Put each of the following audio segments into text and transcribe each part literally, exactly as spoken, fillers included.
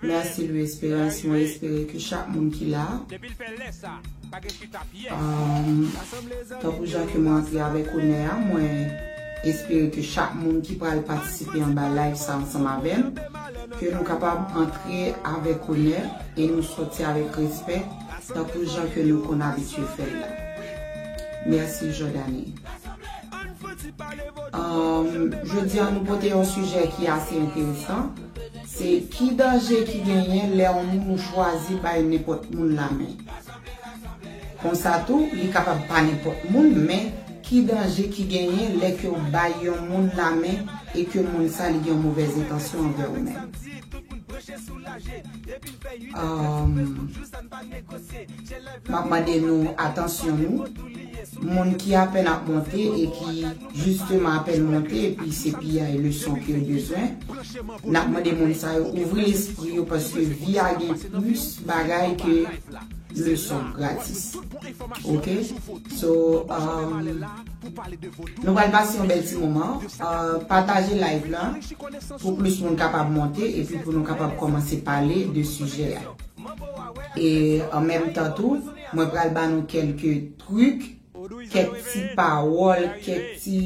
Mèsi Louis Espérance, mwen espere ke chak moun ki la, um, tankou jan ke mwen antre avèk onè a, mwen espere ke chak moun ki pral patisipe anba live sa ansanm avè m, ke nou kapab antre avèk onè e nou sòti avèk respè, tankou jan ke nou konn abitye fè l la. Mèsi Jordanie. Um, jodi a nou pote yon sijè ki ase enteresan. Se ki danje ki genyen lè yon moun ou chwazi bay nenpòt moun lamen. Konsa tou, li kapab pa nenpòt moun, men ki danje ki genyen lè ke w bay yon moun lamen e ke moun sa li gen yon movèz entansyon anvè ou menm. Um, m ap mande nou atansyon nou. Moun ki apèn ap monte e ki jisteman apèn monte epi se piyay leson ke yo bezwen, n ap mande moun sa yo ouvri lespri yo paske vi a gen plis bagay ke leson gratis. Ok? So, um, nou pral pase yon bèl ti moman. Uh, pataje live la pou plis moun kapab monte epi pou nou kapab kòmanse pale de sijè a. E an menm tan tou, mwen pral ba nou kèlke trik, kèk ti pawòl, kèk ti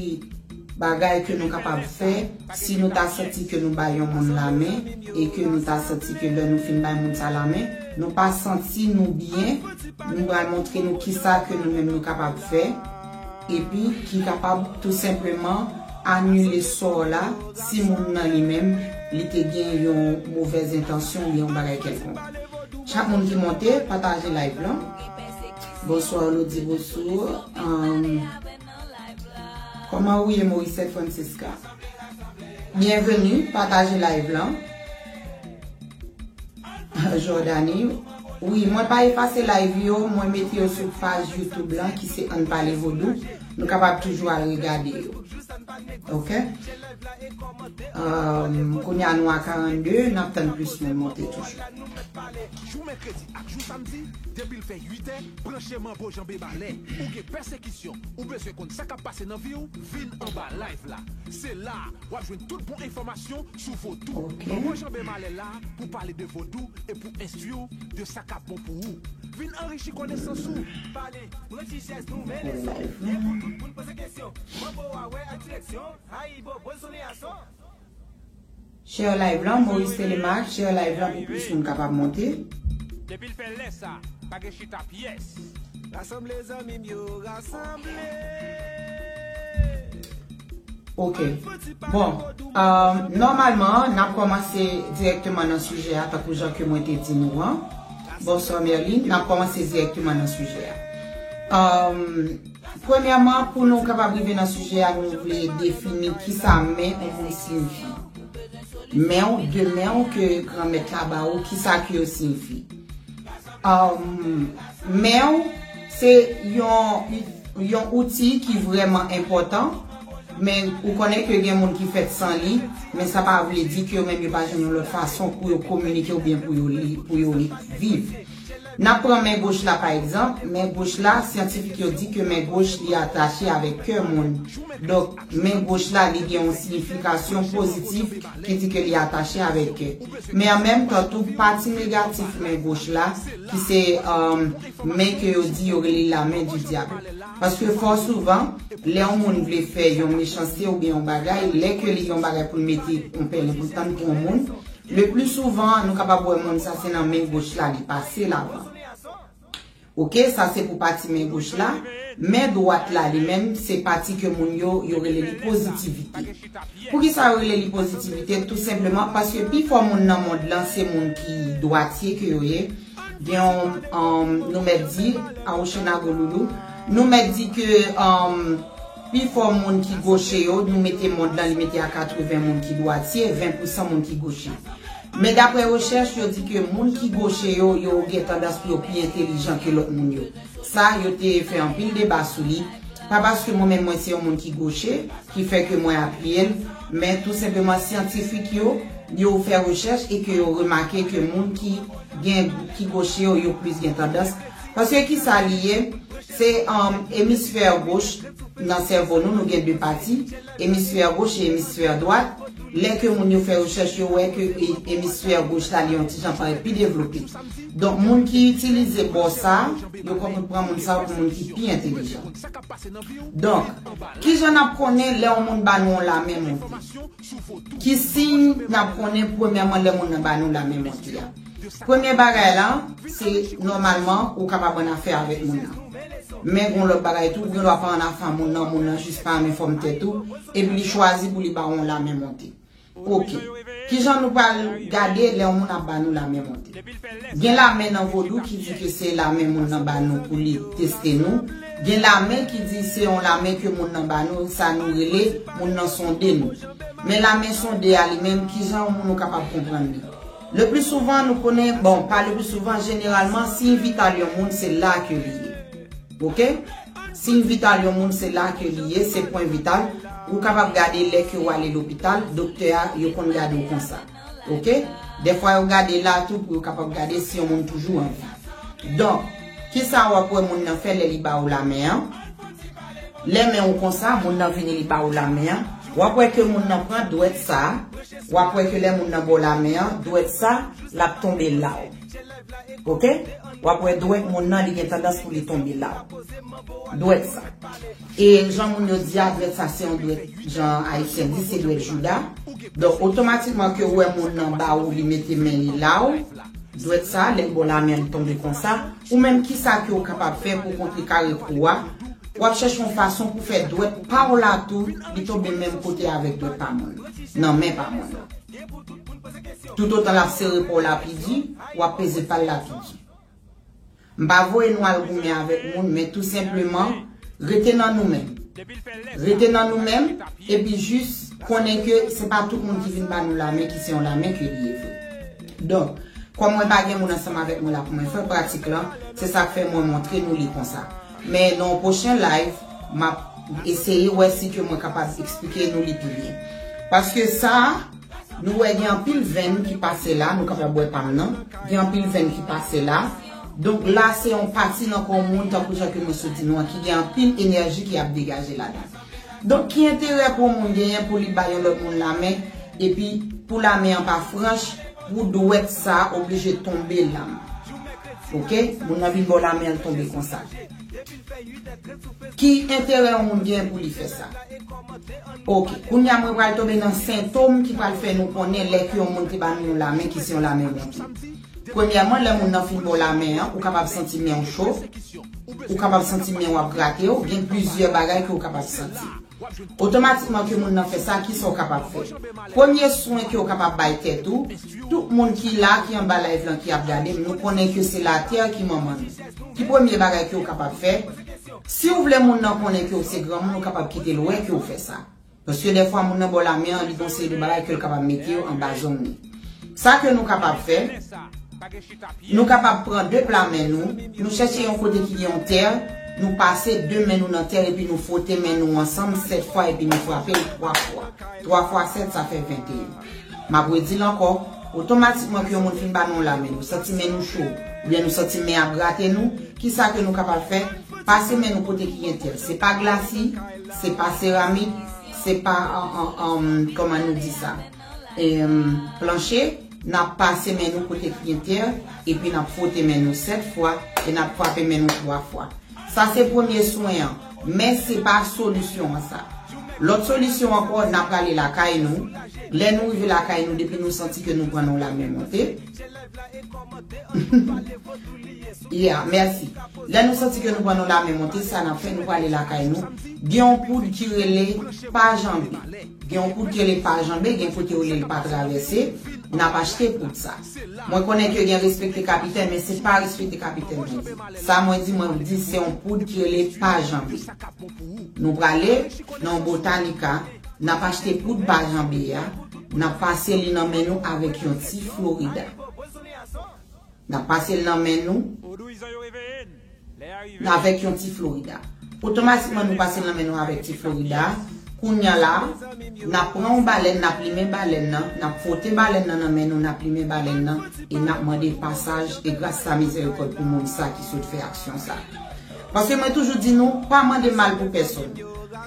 bagay ke nou kapab fè si nou ta santi ke nou bay yon moun lamen e ke nou ta santi ke lè nou fin bay moun sa lamen, nou pa santi nou byen, nou pral montre nou kisa ke nou menm nou kapab fè epi ki kapab tou senpleman anile sò la si moun nan li menm li te gen yon movèz entansyon oubyen yon bagay kèlkonk. Chak moun ki monte, pataje live lan. Bonswa Lodi Bosou. Um, kòman ou ye Morisset Francisca? Byenveni, pataje live lan. Jordanie. Wi, mwen pa efase live yo, mwen mete yo sou paj YouTube lan ki se Ann Pale Vodou. Nou kapab toujou al regade yo. Ok? Um, kounye a nou a karannde, n ap tann plis moun monte toujou. Jou mèkredi ak jou samdi, depi l fè uit è, branche Manbo Janbe Malè. Ou gen pèsekisyon, ou bezwen konn sa k ap pase nan vi w, vin anba live la. Se la a, w ap jwenn tout bon enfòmasyon sou vodou. Ok. Manbo Janbe Malè la pou pale de vodou e pou enstwi w de sa k ap bon pou ou. Vin anrichi konesans ou. Pale, pran ti chèz nou, men leson. Gen pou tout moun poze kesyon. Manbo a wè ak direksyon. Ayibo, bon sonnen a son. Share live lan, Maurice Telemaque, share live lan pou plis moun kapab monte. Depi l fè lè sa, pa gen chita pyès. Rasanble zanmi m yo, rasanble. Ok. Bon, euh, nòmalman, n ap kòmanse dirèkteman nan sijè a, tankou jan ke mwen te di nou an. Bonswa Merlin, n ap kòmanse dirèkteman nan sijè a. Euh, premyèman, pou nou kapab rive nan sijè a, nou vle defini kisa men yon moun siyifi. Men w, de men w ke Granmèt la ba ou, kisa ke yo siyifi? Um, men w, se yon, yon outi ki vrèman enpòtan, men ou konnen ke gen moun ki fèt san li, men sa pa vle di ke yo menm yo pa jwenn yon lòt fason pou yo kominike oubyen pou yo li, pou yo viv. N ap pran men goch la, pa egzanp, men goch la, syantifik yo di ke men goch li atache avèk kè moun. Donk, men goch la, li gen yon siyifikasyon pozitif ki di ke li atache avèk kè. Men an menm tan tou, pati negatif men goch la, ki se, um, men ke yo di yo rele la main du diable. Paske fò souvan, lè yon moun vle fè yon mechanste oubyen yon bagay, lè ke li gen yon bagay pou l mete yon pèlen pou l tann pou yon moun, le pli souvan, nou kapab wè moun sa se nan men goch la li pase l avan. Ok, sa se pou pati men goch la. Men dwat la, li menm, se pati ke moun yo, yo rele li pozitivite. Poukisa yo rele li pozitivite? Tou senpleman paske pifò moun nan mond lan, se moun ki dwatye ke yo ye. Gen yon, um, nou mèt di, a Oceana Gololo, nou mèt di ke, um, pifò moun ki goche yo, nou mete mond lan, li mete a katreven moun ki dwatye, ven pousan moun ki goche. Men daprè rechèch, yo di ke moun ki goche yo, yo gen tandans pou yo pi entelijan ke lòt moun yo. Sa, yo te fè anpil deba sou li. Pa paske mwen menm mwen se yon moun ki goche, ki fè ke mwen apiye l, men tou senpleman syantifik yo, yo fè rechèch e ke yo remake ke moun ki gen, ki goche yo, yo plis gen tandans. Paske kisa li ye? Se, um, emisfè goch nan sèvo nou, nou gen de pati, emisfè goch e emisfè dwat. Lè ke moun yo fè rechèch, yo wè ke e- emisfè goch la, li yon ti jan parèt pi devlope. Donk, moun ki itilize bò sa, yo konn pran moun sa pou moun ki pi entelijan. Donk, kijan n ap konnen lè yon moun ba nou yon lamen monte? Ki siy n ap konnen, premyèman, lè moun nan ba nou lamen monte a? Premye bagay la, se nòmalman ou kapab annafè avèk moun nan. Men gen lòt bagay tou, ou gen dwa pa annafè moun nan, moun nan jis pa renmen fòm tèt ou, epi li chwazi pou li ba w yon lamen monte. Oke. Kijan nou pral gade lè yon moun ap ba nou lamen monte? Gen lamen nan vodou ki di ke se lamen moun nan ba nou pou li teste nou. Gen lamen ki di se yon lamen ke moun nan ba nou, sa nou rele moun nan sonde nou. Men lamen sonde a li menm, kijan yon moun ou kapab konprann li? Le pli souvan, nou konnen, bon, pa le pli souvan, jeneralman, siy vital yon moun, se la ke li ye. Oke? Siy vital yon moun, se la ke li ye, se pwen vital. Ou kapab gade lè ke w ale lopital, doktè a, yo konn gade w konsa. Oke? Dèfwa, yo gade la tou pou yo kapab gade si yon moun toujou an vi. Donk, kisa w ap wè moun nan fè lè li ba ou lamen an? Lè men ou konsa, moun nan vini li ba ou lamen an, w ap wè ke moun nan pran dwèt sa, w ap wè ke lè moun nan ba w lamen an, dwèt sa, l ap tonbe la w. Oke? W ap wè dwèt moun nan, li gen tandans pou li tonbe la w. Dwèt sa. E jan moun yo di a, dwèt sa se yon dwèt, jan ayisyen di, se dwèt jouda. Donk, otomatikman ke w wè moun nan ba ou, li mete men li la w, dwèt sa, lè l ba w lamen an, li tonbe konsa. Ou menm, kisa ke w kapab fè pou kontrekare kou a? W ap chèche yon fason pou fè dwèt pa w la tou, li tonbe menm kote avèk dwèt pa moun nan, nan men pa moun nan. Toutotan l ap sere pa w la pi di, w ap peze pa l la pi di. M pa voye nou al goumen avèk moun, men tou senpleman, rete nan nou menm. Rete nan nou menm, epi jis konnen ke se pa tout moun ki vin ba nou lamen ki se yon lamen ke li ye vre. Donk, kòm mwen pa gen moun ansanm avèk mwen la pou mwen fè pratik lan, se sa k fè mwen montre nou li konsa. Men nan yon pwochen live, m ap eseye wè si ke mwen kapab eksplike nou li pi byen. Paske sa, nou wè gen anpil venn ki pase la, nou kapab wè pa m nan. Gen anpil venn ki pase la. Donk la, se yon pati nan kò moun, tankou jan ke mwen sot di nou an, ki gen anpil enèji ki ap degaje ladan. Donk, ki enterè pou yon moun genyen pou li bay yon lòt moun lamen, epi pou lamen an pa franch, pou dwèt sa oblije tonbe la? Oke? Moun nan vin ba w lamen an, l tonbe konsa. Ki enterè yon moun genyen pou li fè sa? Oke, kounye a mwen pral tonbe nan sentòm ki pral fè nou konnen lè ke yon moun te ba nou yon lamen ki se yon lamen monte. Premyèman, lè moun nan fin ba w lamen an, ou kapab santi men w cho, ou kapab santi men w ap grate w, gen plizyè bagay ke w kapab santi. Otomatikman ke moun nan fè sa, kisa w kapab fè? Premye swen ke w kapab bay tèt ou, tout moun ki la, ki anba live lan, ki ap gade m, nou konnen ke se latè ki manman nou. Ki premye bagay ke w kapab fè? Si w vle moun nan konnen ke w se granmoun, ou kapab kite l wè ke w fè sa. Paske dèfwa moun nan ba w lamen an, li gon seri de bagay ke l kapab mete yo anba zong li. Sa ke nou kapab fè, nou kapab pran de pla men nou, nou chèche yon kote ki gen yon tè, nou pase de men nou nan tè epi nou fwote men nou ansanm sèt fwa epi nou frape l twa fwa. Twa fwa sèt, sa fè venteyen. M ap redi l ankò, otomatikman ke yon moun fin ba nou yon lamen, nou santi men nou cho, oubyen nou santi men ap grate nou, kisa ke nou kapab fè? Pase men nou kote ki gen tè. Se pa glasi, se pa seramik, se pa, an, an, an, kòman nou di sa? Em, planche, n ap pase men nou kote ki gen tè, epi n ap fwote men nou sèt fwa, e n ap frape men nou twa fwa. Sa se premye swen an, men se pa solisyon an sa. Lòt solisyon ankò, n ap prale lakay nou. Lè nou rive lakay nou, depi nou santi ke nou pran yon lamen monte, Yeah, mèsi. Lè nou santi ke nou pran yon lamen monte, sa n ap fè, nou prale lakay nou. Gen yon poud ki rele pa janbe. Gen yon poud ki rele pa janbe, gen kote yo rele l pa travèse. N ap achte poud sa. Mwen konnen ke gen respekte kapitèn, men se pa respekte kapitèn mwen di. Sa mwen di, mwen di se yon poud ki rele pa janbe. Nou prale nan Botanica, n ap achte poud pa janbe a, n ap pase li nan men nou avèk yon ti Florida. N ap pase l nan men nou avèk yon ti Florida. Otomatikman, nou pase l nan men nou avèk ti Florida. Kounye a la, n ap pran yon balèn, n ap limen balèn nan, n ap fwote balèn nan nan men nou, n ap limen balèn nan, e n ap mande pasaj e gras sa mizèrikòd pou moun sa ki sot fè aksyon sa. Paske mwen toujou di nou, pa mande mal pou pèsòn.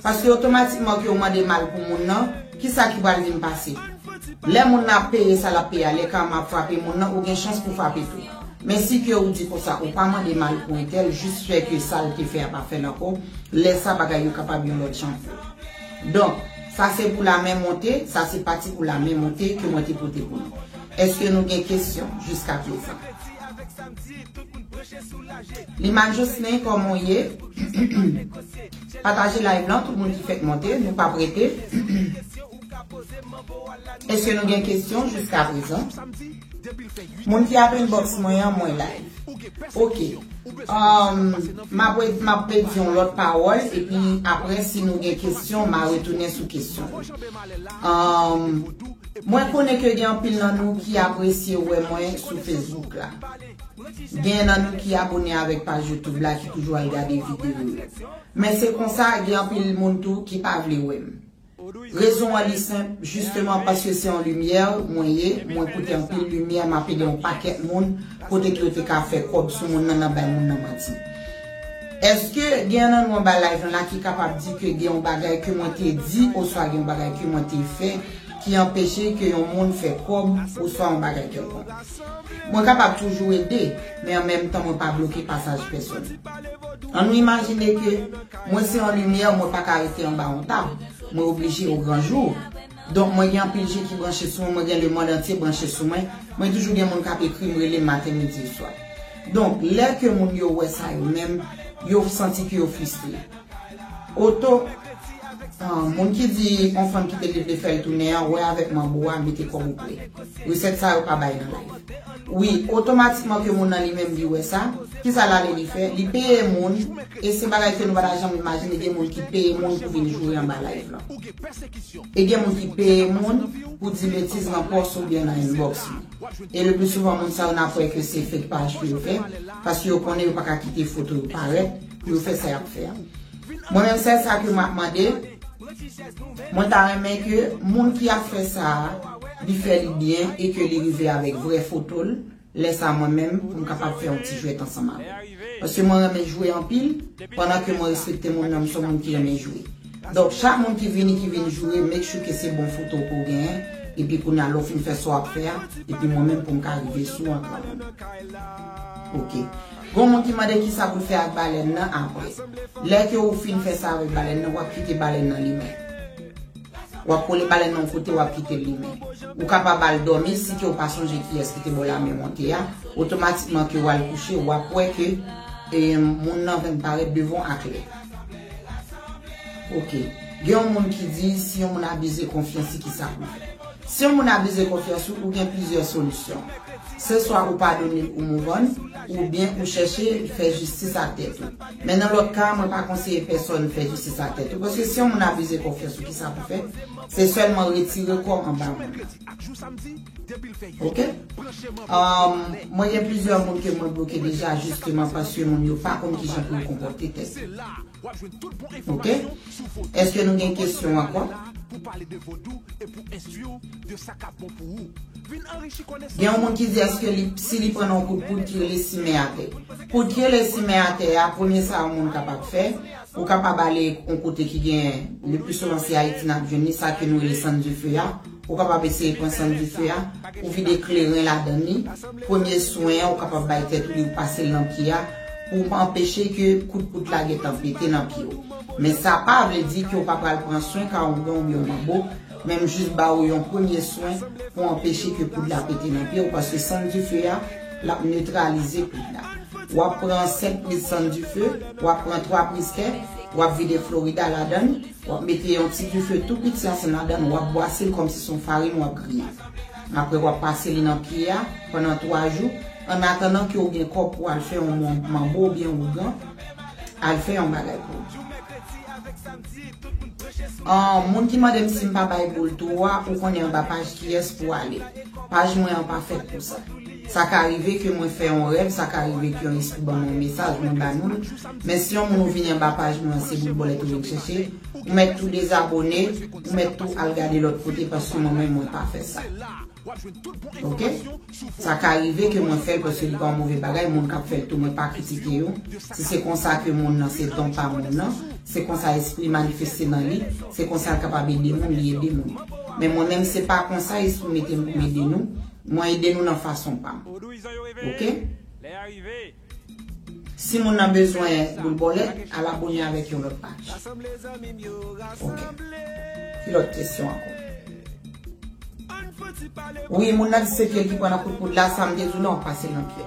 Paske otomatikman ke w mande mal pou moun nan, Kisa ki pral vin pase? Lè moun nan ap peye sa l ap peye a, lè karma ap frape moun nan, ou gen chans pou frape tou. Men si ke ou di konsa, ou pa mande mal pou entèl, jis fè ke sa l te fè a pa fè l ankò, lè sa bagay yo kapab yon lòt jan pou ou. Donk, sa se pou la men monte, sa se pati pou la men monte ke mwen te pote pou nou. Èske nou gen kesyon jiska prezan? Liman Jocelyn, kòman w ye? Pataje live lan, tout moun ki fèk monte, nou p ap rete. Èske nou gen kesyon jiska prezan? Moun ki ap inbox mwen an, mwen live. Ok. Um, m ap, m ap pedi yon lòt pawòl, epi apre, si nou gen kesyon, m a retounen sou kesyon. Um, mwen konnen ke gen anpil nan nou ki apresye wè mwen sou Facebook la. Gen nan nou ki abone avèk paj YouTube la, ki toujou al gade videyo yo. Men se konsa, gen anpil moun tou ki pa vle wè m. Rezon an li senp, jisteman paske se yon limyè mwen ye, mwen pote anpil limyè, m ap ede yon pakèt moun, kote ke yo te ka fè kòb sou moun nan, nan bay moun nan manti. Èske gen nan nou anba live lan la ki kapab di ke gen yon bagay ke mwen te di, oswa gen yon bagay ke mwen te fè, ki anpeche ke yon moun fè kòb, oswa yon bagay kèlkonk? Mwen kapab toujou ede, men an menm tan mwen pa bloke pasaj pèsòn. Ann nou imajine ke mwen se yon limyè, mwen pa ka rete anba yon tab. Mwen oblije o gran jou. Donk, mwen gen anpil je ki branche sou mwen, mwen gen lemonn antye branche sou mwen. Mwen toujou gen moun k ap ekri m, rele m maten, midi, swa. Donk, lè ke moun yo wè sa yo menm, yo santi ke yo fristre. Oto, ah, moun ki di yon fanm ki te vle fè l tounen an, wè avèk manbo a, mete kòb ou prè. Resèt sa yo pa bay nan live. Wi, otomatikman ke moun nan li menm li wè sa, kisa l ale li fè? Li peye moun, e se bagay ke nou pa ta janm imajine, gen moun ki peye moun pou vin joure anba live lan. E gen moun ki peye moun pou di betiz nan pòs oubyen nan inbox li. E le pli souvan, moun sa yo n ap wè ke se fake paj pou yo fè, paske yo konnen yo pa ka kite foto yo parèt pou yo fè sa y ap fè a. Mwen menm, sèl sa ke m ap mande, mwen ta renmen ke moun ki ap fè sa a, li fè li byen e ke li rive avèk vrè foto l. Lè sa a, mwen menm, pou m kapab fè yon ti jwèt ansanm avè l. Paske mwen renmen jwe anpil, pandan ke mwen respekte moun nan, m se yon moun ki renmen jwe. Donk, chak moun ki vini, ki vin joure, make sure ke se bon foto ke w genyen, epi kounye a, lè w fin fè sa w ap fè a, epi mwen menm pou m ka rive sou an kanmenm. Ok. Gon moun ki mande kisa pou l fè ak balèn nan apre. Lè ke ou fin fè sa avèk balèn nan, w ap kite balèn nan limen. W ap kole balèn nan yon kote, w ap kite l limen. Ou kapab al dòmi, si ke w pa sonje kiyès ki te ba w lamen monte a, otomatikman ke w al kouche, w ap wè ke, e, moun nan vin parèt devan w aklè. Ok. Gen yon moun ki di, si yon moun abize konfyans li, kisa pou l fè? Si yon moun abize konfyans ou, ou gen plizyè solisyon. Se swa ou padone l, ou move on, oubyen ou chèche fè jistis ak tèt ou. Men nan lòt ka, mwen pa konseye pèsòn fè jistis ak tèt ou. Paske si yon moun abize konfyans ou, kisa pou fè? Se sèlman retire kò w anba moun. Ok? Um, mwen gen plizyè moun ke mwen bloke deja, jisteman paske moun yo pa konn kijan pou yo konpòte tèt yo. Ok? Èske nou gen kesyon ankò? Gen yon moun ki di, èske li, si li pran yon kout poud ki rele simen atè? Poud ki rele simen atè a, premye sa yon moun kapab fè, ou kapab ale yon kote ki gen, le pli souvan se Ayiti n ap jwenn li, sa ke nou rele sann dife a. Ou kapab eseye pran sann dife a, ou vide kleren ladan li. Premye swen an, ou kapab bay tèt ou li, ou pase l nan pye a, pou anpeche ke kout poud la gentan pete nan pye w. Men sa pa vle di ke w pa pral pran swen ka yon ougan oubyen yon manbo, men m jis ba ou yon premye swen pou anpeche ke poud la pete nan pye w, paske sann dife a, l ap netralize poud la. W ap pran senk priz sann dife, w ap pran twa priz tè, w ap vide Florida ladan l, w ap mete yon ti dife tou piti ansanm ladan l, w ap bwase l kòmsi se yon farin w ap griye. Apre, w ap pase li nan pye a pandan twa jou, annatandan ke w gen kòb pou w al fè yon man-, manbo oubyen ougan, al fè yon bagay pou ou. Ah, moun ki mande m si m pa bay boul tou a, ou konnen anba paj kiyès pou w ale. Paj mwen an pa fèt pou sa. Sa ka rive ke mwen fè yon rèv, sa ka rive ke yon espri ban mwen yon mesaj, mwen ba nou l. Men si yon moun ou vini anba paj mwen an, se boul bòlèt ou vin chèche, ou mèt tou dezabone, ou mèt tou al gade lòt kote, paske mwen menm, mwen pa fè sa. Ok? Sa ka rive ke mwen fè l paske li pa yon move bagay, moun k ap fè l tou, mwen pa kritike yo. Si se konsa ke moun nan, se don pa moun nan, se konsa espri manifeste nan li, se konsa l kapab ede moun, li ede moun. Men mwen menm, se pa konsa espri mete m pou m ede nou, mwen ede nou nan fason pa m. Ok? Si moun nan bezwen boul bòlèt, al abone avèk yon lòt paj. Ok. Ki lòt kesyon ankò? Wi, moun nan di se pye l ki pran nan kout poud la, sa m te di w la, w ap pase l nan pye.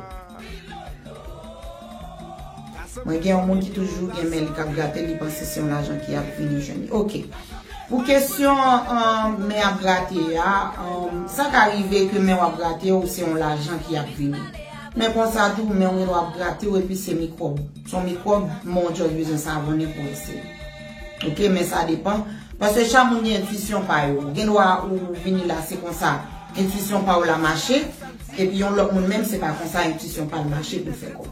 Mwen gen yon moun ki toujou gen men li k ap grate, li panse se yon lajan ki ap vini jwenn li. Ok. Pou kesyon um, men ap grate a, um, sa ka rive ke men w ap grate ou se yon lajan ki ap vini. Men konsa tou, men w gen dwa ap grate w epi se mikwòb. Se yon mikwòb, men w just bezwen savone pou eseye. Ok, men sa depan. Paske chak moun gen entwisyon pa yo. Gen dwa ou vini la, se konsa. Entwisyon pa w la mache. Epi yon lòt moun menm, se pa konsa entwisyon pa l mache pou l fè kòb.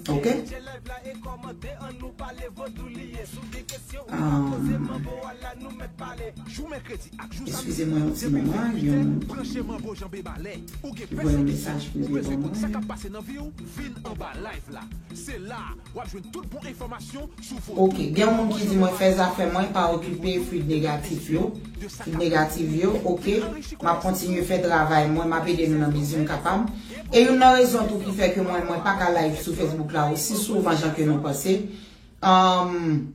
Ok? Um, Eskize mwen yon ti moman, yon ki voye yon mesaj prive ban mwen. Ok, gen yon moun ki di mwen fè zafè mwen, pa okipe feed negatif yo. Feed negatif yo, ok. M ap kontinye fè travay mwen, m ap ede nou nan mezi m kapab. E youn nan rezon tou ki fè ke mwen, mwen pa ka live sou Facebook la osi souvan jan ke nou panse. Um,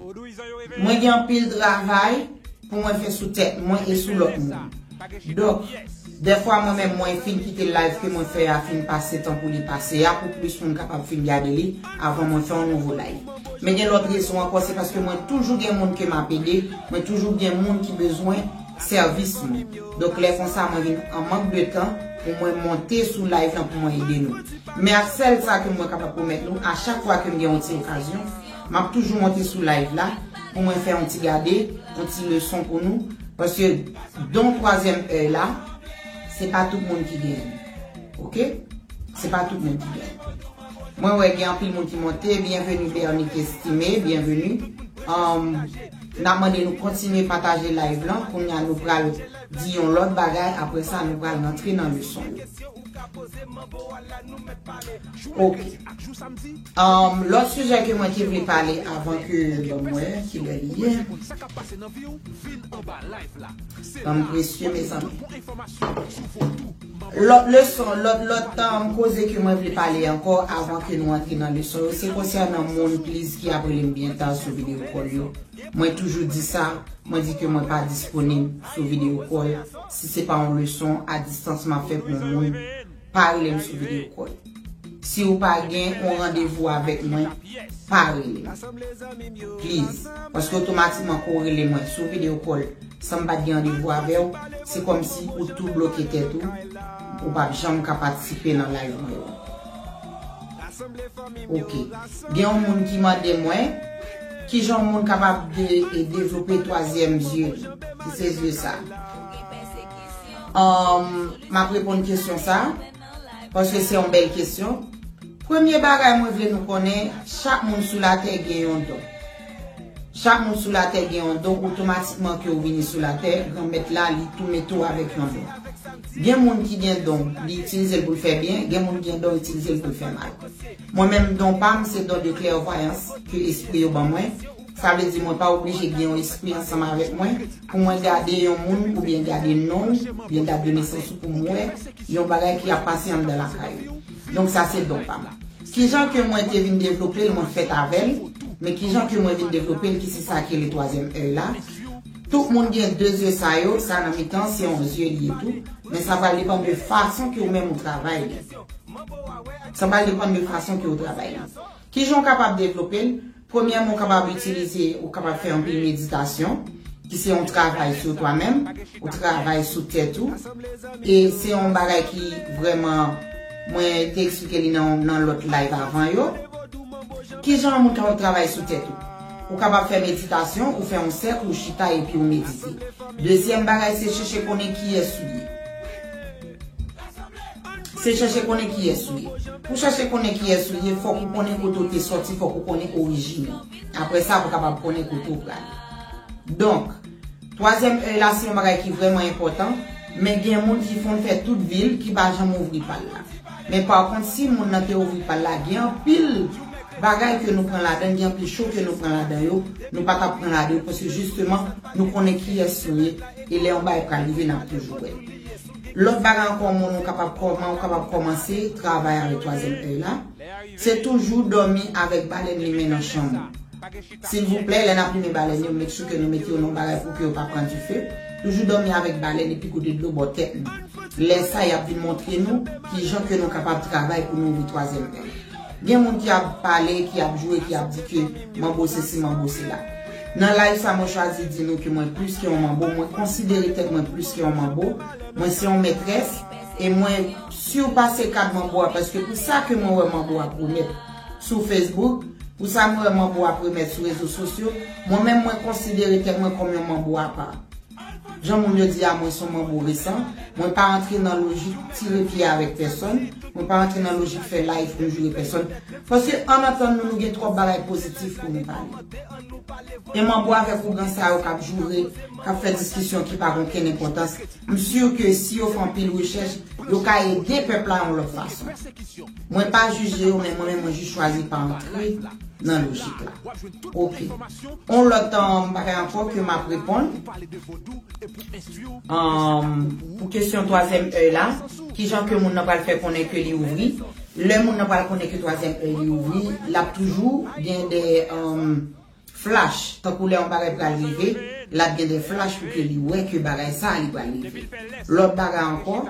mwen gen anpil travay pou mwen fè sou tèt mwen e sou lòt moun. Donk, dèfwa mwen menm mwen fin kite live ke mwen fè a fin pase tan pou li pase a pou plis moun kapab fin gade li avan mwen fè yon nouvo live. Men gen lòt rezon ankò, se paske mwen toujou gen moun ke m ap ede, mwen toujou gen moun ki bezwen sèvis mwen. Donk lè konsa mwen vin an mank de tan pou mwen monte sou live lan pou mwen ede nou. Men a sèl sa ke mwen kapab pwomèt nou, a chak fwa ke m gen yon ti okazyon, m ap toujou monte sou live la pou mwen fè yon ti gade, yon ti leson pou nou. Paske don twazyèm è la, se pa tout moun ki genyen. Ok? Se pa tout moun ki genyen. Mwen wè gen anpil moun ki monte. Byenveni Bernique Estimé, byenveni. Um, n ap mande nou kontinye pataje live lan. Kounye a nou pral di yon lòt bagay. Apre sa, nou pral rantre nan leson yo. Ok. Um, lòt sijè ke mwen te vle pale avan ke, bon, mwen, ki lè li ye. Tan m presye, mezanmi. Lòt leson, lòt, lòt, um, koze ke mwen vle pale ankò avan ke nou antre nan leson yo, se konsènan moun, please, ki ap rele m byen ta sou video call yo. Mwen toujou di sa, mwen di ke mwen pa disponib sou video call. Si se pa yon leson a distans m ap fè pou yon moun, pa rele m sou video call. Si w pa gen yon randevou avèk mwen, pa rele m. Please. Paske otomatikman ke w rele mwen sou video call san m pa t gen randevou avè w, se kòmsi ou tou bloke tèt ou, ou p ap janm ka patisipe nan live mwen yo. Ok. Gen yon moun ki mande mwen, kijan yon moun kapab de, e devlope twazyèm zye li, ki se zye sa. Um, m ap reponn kesyon sa, paske se yon bèl kesyon. Premye bagay mwen vle nou konnen, chak moun sou latè gen yon don. Chak moun sou latè gen yon don, otomatikman ke w vini sou latè, Granmèt la, li tou mete w avèk yon don. Gen moun ki gen don, li itilize l pou l fè byen, gen moun ki gen don, itilize l pou l fè mal. Mwen menm, don pa m, se don de klèvwayans ke espri yo ban mwen. Sa vle di mwen pa oblije gen yon espri ansanm avèk mwen pou mwen gade yon moun oubyen gade non w, oubyen dat de nesans ou pou m wè yon bagay ki ap pase anndan lakay ou. Donk sa se don pa m. Kijan ke mwen te vin devlope l, mwen fèt avè l, men kijan ke mwen vin devlope l, ki se sa ki rele twazyèm è la. Tout moun gen de zye sa yo, sa nan mitan, se yon zye li ye tou, men sa pral depann de fason ke ou menm ou travay li. Sa pral depann de fason ke ou travay li. Kijan ou kapab devlope l? Premyèman, ou kapab itilize, ou kapab fè anpil meditasyon, ki se yon travay sou twa menm, ou travay sou tèt ou. E se yon bagay ki vrèman, mwen te eksplike li nan, nan lòt live avan yo. Kijan yon moun kapab travay sou tèt ou? Ou kapab fè meditasyon, ou fè yon sèk, ou chita epi ou medite. Dezyèm bagay, se chèche konnen kiyès ou ye. Se chèche konnen kiyès ou ye. Pou chèche konnen kiyès ou ye, fòk ou konnen kote ou te sòti, fòk ou konnen orijin ou. Apre sa, pou kapab konnen kote ou prale. Donk, twazyèm è la, se yon bagay ki vrèman enpòtan. Men gen moun ki fon fè tout vi l ki pa janm ouvri pa l la. Men pa kont, si moun nan te ouvri pa l la, gen anpil bagay ke nou pran ladan, gen anpil cho ke nou pran ladan yo, nou pa t ap pran ladan yo, paske jisteman, nou konnen kiyès nou ye, e lè yon bagay pral rive, n ap toujou wè. Lòt bagay ankò, moun ou kapab kòman, ou kapab kòmanse travay avèk twazyèm èy la, se toujou dòmi avèk balèn limen nan chanm ou. Silvouplè, lè n ap limen balèn yo, make sure ke nou mete yo nan bagay pou ke yo pa pran dife. Toujou dòmi avèk balèn epi gode dlo bò tèt nou. Lè sa, y ap vin montre nou kijan ke nou kapab travay pou nou ouvri twazyèm èy. Gen moun ki ap pale, ki ap joure, ki ap di ke manbo sesi, manbo sela. Nan live sa, mwen chwazi di nou ke mwen plis ke yon manbo, mwen konsidere tèt mwen plis ke yon manbo, mwen se yon mètrès, e mwen sipase kad manbo a, paske pou sa ke mwen wè manbo a pwomèt sou Facebook, pou sa mwen wè manbo a pwomèt sou rezo sosyo, mwen menm mwen konsidere tèt mwen kòm yon manbo apa. Jan moun yo di a, mwen se yon manbo resan, mwen pa antre nan lojik tire pye avèk pèsòn, mwen pa antre nan lojik fè live pou m joure pèsòn, paske ann antann nou, nou gen twòp bagay pozitif pou nou pale. E manbo avèk ougan sa yo k ap joure, k ap fè diskisyon ki pa gen okenn enpòtans, m si ke si yo fè anpil rechèch, yo ka ede pèp la yon lòt fason. Mwen pa jije yo, men mwen menm mwen jis chwazi pa antre nan lojik la. Ok. On lòt um, bagay ankò ke m ap reponn. Um, pou kesyon twazyèm èy la, kijan ke moun nan pral fè konnen ke li ouvri? Lè moun nan pral konnen ke twazyèm èy li ouvri, l ap toujou gen de um, flash. Tankou lè yon bagay pral rive, l ap gen de flash pou ke li wè ke bagay sa a li pral rive. Lòt bagay ankò,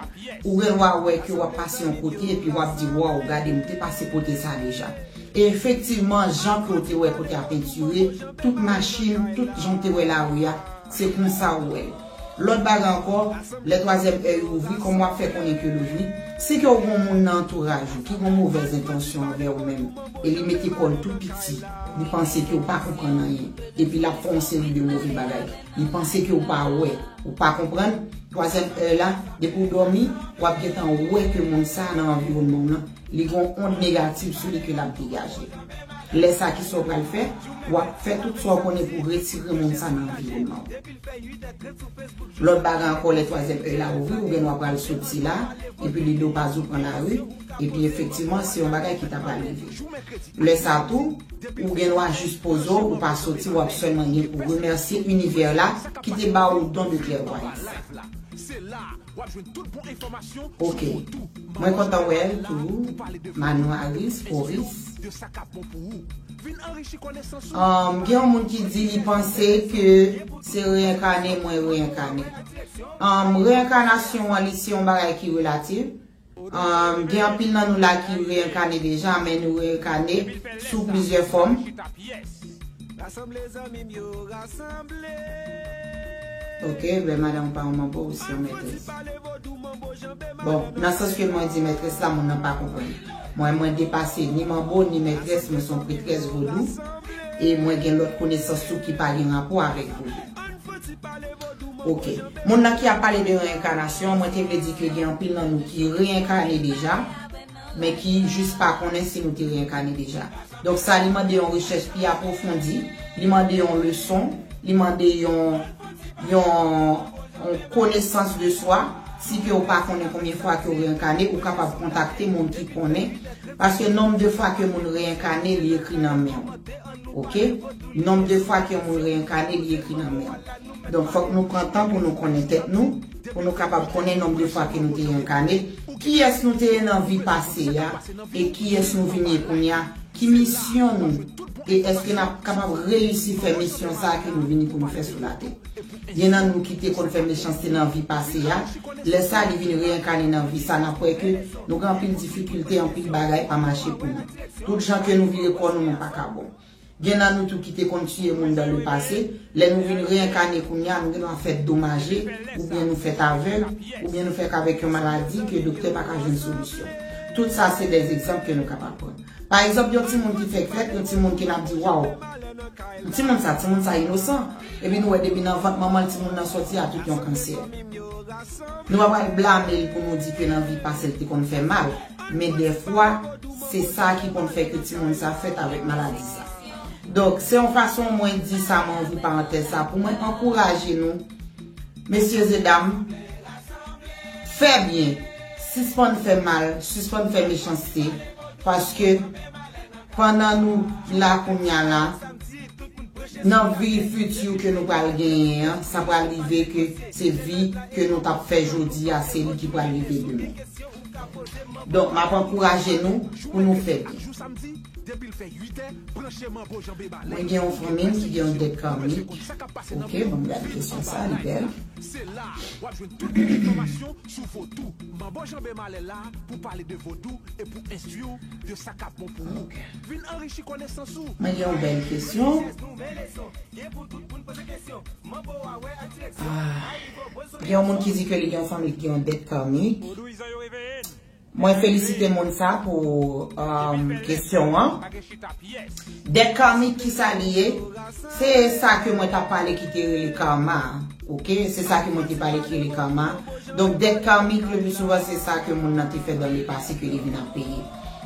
ou gen dwa wè ke w ap pase yon kote epi w ap di, "Waw, gade, m te pase kote sa deja." E efektivman, jan ke w te wè kote a pentire, tout machin, tout jan w te wè lari a, se konsa ou wè l. Lòt bagay ankò, lè twazyèm èy ou ouvri, kòman w ap fè konnen ke l ouvri? Si ke w gen yon moun nan antouraj ou ki gen yon movèz entansyon anvè ou menm, e li mete kò l tou piti, li panse ke w pa konprann anyen, epi l ap fè yon seri de move bagay, li panse ke w pa wè, ou pa konprann, twazyèm èy la, depi w dòmi, w ap gentan wè ke moun sa a nan anviwònman w lan, li gen yon ond negatif sou li ke l ap degaje. Lè sa, kisa w pral fè? W ap fè tout sa w konnen pou retire moun sa nan anviwònman w. Lòt bagay ankò, lè twazyèm èy la ouvri, ou gen dwa pral soti la, epi lide w pa di w pran lari, epi efektivman, se yon bagay ki ta pral rive. Lè sa tou, ou gen dwa jis poze w, ou pa soti, w ap sèlman gen pou remèsye inivè la ki te ba ou don de klèvwayans. Ok. Mwen kontan wè l tou. Manu Harris, Coris. Um, gen yon moun ki di li panse ke se reyènkane mwen reyènkane. Um, reyènkanasyon an, li se yon bagay ki relatif. Um, gen anpil nan nou la ki reyènkane deja, men nou reyènkane sou plizyè fòm. Ok, ben madanm ou pa yon manbo, ou se yon mètrès. Bon, nan sans ke mwen di mètrès la, moun nan pa konprann. Mwen, mwen depase ni manbo, ni mètrès, mwen se yon pretrès vodou. E mwen gen lòt konesans tou ki pa gen rapò avèk vodou. Ok. Moun nan ki ap pale de reyènkanasyon, mwen te vle di ke gen anpil nan nou ki reyènkane deja, men ki jis pa konnen si nou te reyènkane deja. Donk sa, li mande yon rechèch pi apwofondi, li mande yon leson, li mande yon, yon, yon konesans de swa. Si ke ou pa konnen konbyen fwa ke ou reyènkane, ou kapab kontakte moun ki konnen, paske nonb de fwa ke moun reyènkane, li ekri nan men w. Ok? Nonb de fwa ke moun reyènkane, li ekri nan men w. Donk, fòk nou pran tan pou nou konnen tèt nou, pou nou kapab konnen nonb de fwa ke nou te reyènkane, kiyès nou te ye nan vi pase a, e kiyès nou vin ye kounye a, ki misyon nou, e èske n ap kapab reyisi fè misyon sa a ke nou vini pou nou fè sou latè. Gen nan nou ki te konn fè mechanste nan vi pase a, lè sa li vin reyènkane nan vi sa, n ap wè ke nou gen anpil difikilte, anpil bagay pa mache pou nou. Tout jan ke nou vire kò nou, nou pa ka bon. Gen nan nou tou ki te konn tiye moun dans le passé, lè nou vin reyènkane kounye a, nou gen dwa fèt domaje, oubyen nou fèt avèg, oubyen nou fèt avèk yon maladi ke doktè pa ka jwenn solisyon. Tout sa se de egzanp ke nou kapab pran. Pa egzanp, yon timoun ki fèk fèt, yon timoun ke n ap di, waw, timoun sa, timoun sa inosan. Epi nou wè depi nan vant manman l, timoun nan sòti a tout yon kansè. Nou pa pral blame l pou nou di ke nan vi pase l te konn fè mal, men dèfwa, se sa ki konn fè ke timoun sa fèt avèk maladi sa. Donk, se yon fason mwen di sa, mwen ouvri parantèz sa pou mwen ankouraje nou, mesye e dam, Fè byen, sispann fè mal, sispann fè mechanste, paske pandan nou la kounye a la, nan vi fiti ke nou pral genyen an, sa pral rive ke se vi ke nou t ap fè jodi a, se li ki pral rive demen. Donk, m ap ankouraje nou pou nou fè byen. Mwen gen yon fanmi m ki gen yon dèt karmik. Ok, bon, m gade kesyon sa, li bèl. Ok. Mwen gen yon bèl kesyon. Ah, gen yon moun ki di ke li gen yon fanmi ki gen yon dèt karmik. Mwen felisite moun sa pou, um, kesyon an. Dèt karmik, ki sa li ye? Se sa ke mwen t ap pale ki te rele karma. Ok? Se sa ke mwen te pale ki rele karma. Donk, dèt karmik, le pli souvan, se sa ke moun nan te fè dan le pase ke li vin ap peye.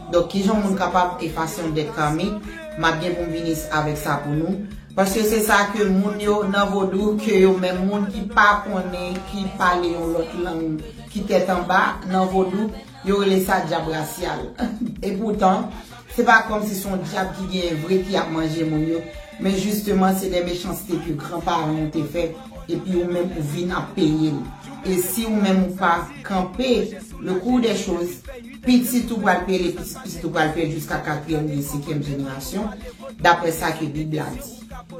Donk, kijan moun kapab efase yon dèt karmik? M ap gen pou m vini avèk sa pou nou. Paske se sa ke moun yo nan vodou, ke yo menm moun ki pa konnen, ki pale yon lòt lang, ki tèt anba, nan vodou, yo rele sa dyab rasyal. Epoutan, se pa kòmsi se yon dyab ki genyen vre ki ap manje moun yo, men jisteman se de mechanste ke granparan w te fè, epi ou menm ou vin ap peye l. E si ou menm ou pa kanpe le cours des choses, pitit ou pral peye l, pitit pitit ou pral peye l jiska katriyèm oubyen senkyèm jenerasyon, daprè sa ke Bib la di.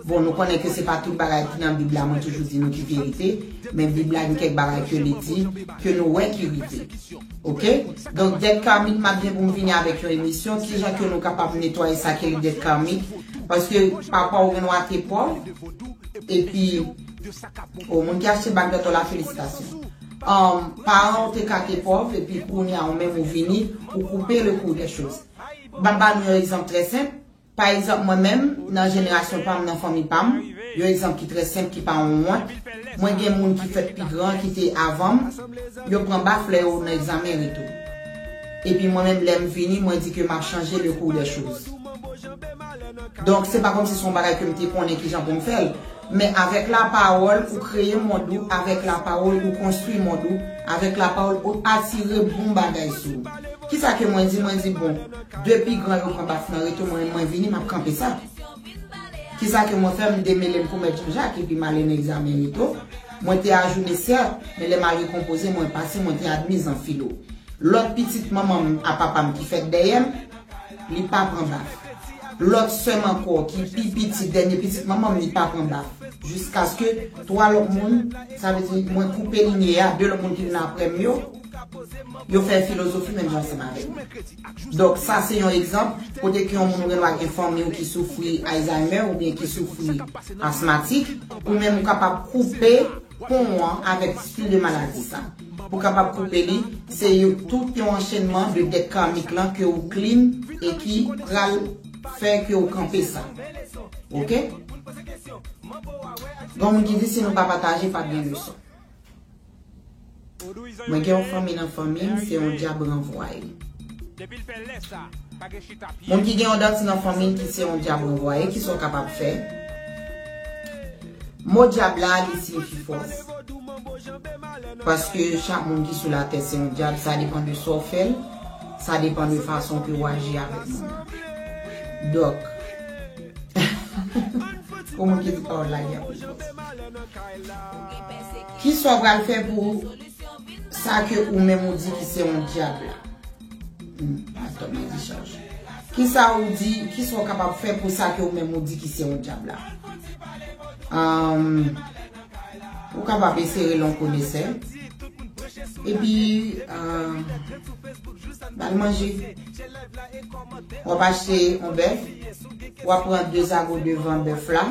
Bon, nou konnen ke se pa tout bagay ki nan Bib la, mwen toujou di nou ki verite, men Bib la gen kèk bagay ke li di, ke nou wè ki rive. Ok? Donk, dèt karmik, m ap gen pou m vini avèk yon emisyon, kijan ke nou kapab netwaye sa ki rele dèt karmik, paske papa w gen dwa te pòv, epi, o, moun ki achte bag dòtò la, felisitasyon. Um, paran w te ka te pòv, epi kounye a ou menm ou vini, ou koupe le cours des choses. M ap ba nou yon egzanp trè senp. Pa egzanp, mwen menm, nan jenerasyon pa m, nan fanmi pa m, yon egzanp ki trè senp, ki pa yon wont, mwen gen moun ki fèt pi gran, ki te avan m, yo pran baf lè yo nan egzamen reto. Epi mwen menm, lè m vini, mwen di ke m ap chanje le cours des choses. Donk, se pa kòmsi se yon bagay ke m te konnen kijan pou m fè l. Men avèk lapawòl, ou kreye mond ou, avèk lapawòl, ou konstwi mond ou, avèk lapawòl, ou atire bon bagay sou ou. Kisa ke mwen di? Mwen di, bon, de pi gran yo pran baf nan reto, mwen, mwen vini, m ap kanpe sa. Kisa ke mwen fè? M demele m kou mèt Jan Jak, epi m ale nan egzamen reto. Mwen te ajounen, sèt, men lè m al rekonpoze, mwen pase, mwen te admiz an filo. Lòt pitit manman m a papa m ki fèt dèyè m, li pa pran baf. Lòt sè m ankò, ki pi piti, dènye pitit manman m, li pa pran baf. Jiskaske twa lòt moun, sa vle di, mwen koupe linye a, de lòt moun ki vin apre m yo, yo fè filozofi menm jan ansanm avè m. Donk, sa se yon egzanp, kote ke yon moun ou gen dwa gen fanmi w ki soufri Alzheimer oubyen ki soufri asmatik, ou menm ou kapab koupe pon an avèk stil de maladi sa. Pou kapab koupe li, se yo, tout yon anchenman de dèt karmik lan ke ou clean e ki pral fè ke ou kanpe sa. Ok? Gon moun ki di si nou pa pataje, p ap gen leson. Mwen gen yon fanmi nan fanmi m, se yon dyab ranvwaye. Moun ki gen yon danti nan fanmi l ki se yon dyab ranvwaye, kisa w kapab fè? Mo dyab la, li siyifi fòs. Paske chak moun ki sou latè se yon dyab, sa depann de sa w fè l, sa depann de fason ke w aji avèk moun nan. Donk, pou moun ki di pawòl la gen anpil fòs. Kisa w pral fè pou sa ke ou menm ou di ki se yon dyab la? Hmm, pastè m di chaj. Kisa ou di, kisa w kapab fè pou sa ke ou menm ou di ki se yon dyab la? Ahn, ou kapab eseye l yon konesè. Epi, ahn, ba l manje. W ap achte yon bèf, w ap pran de zago devan bèf la,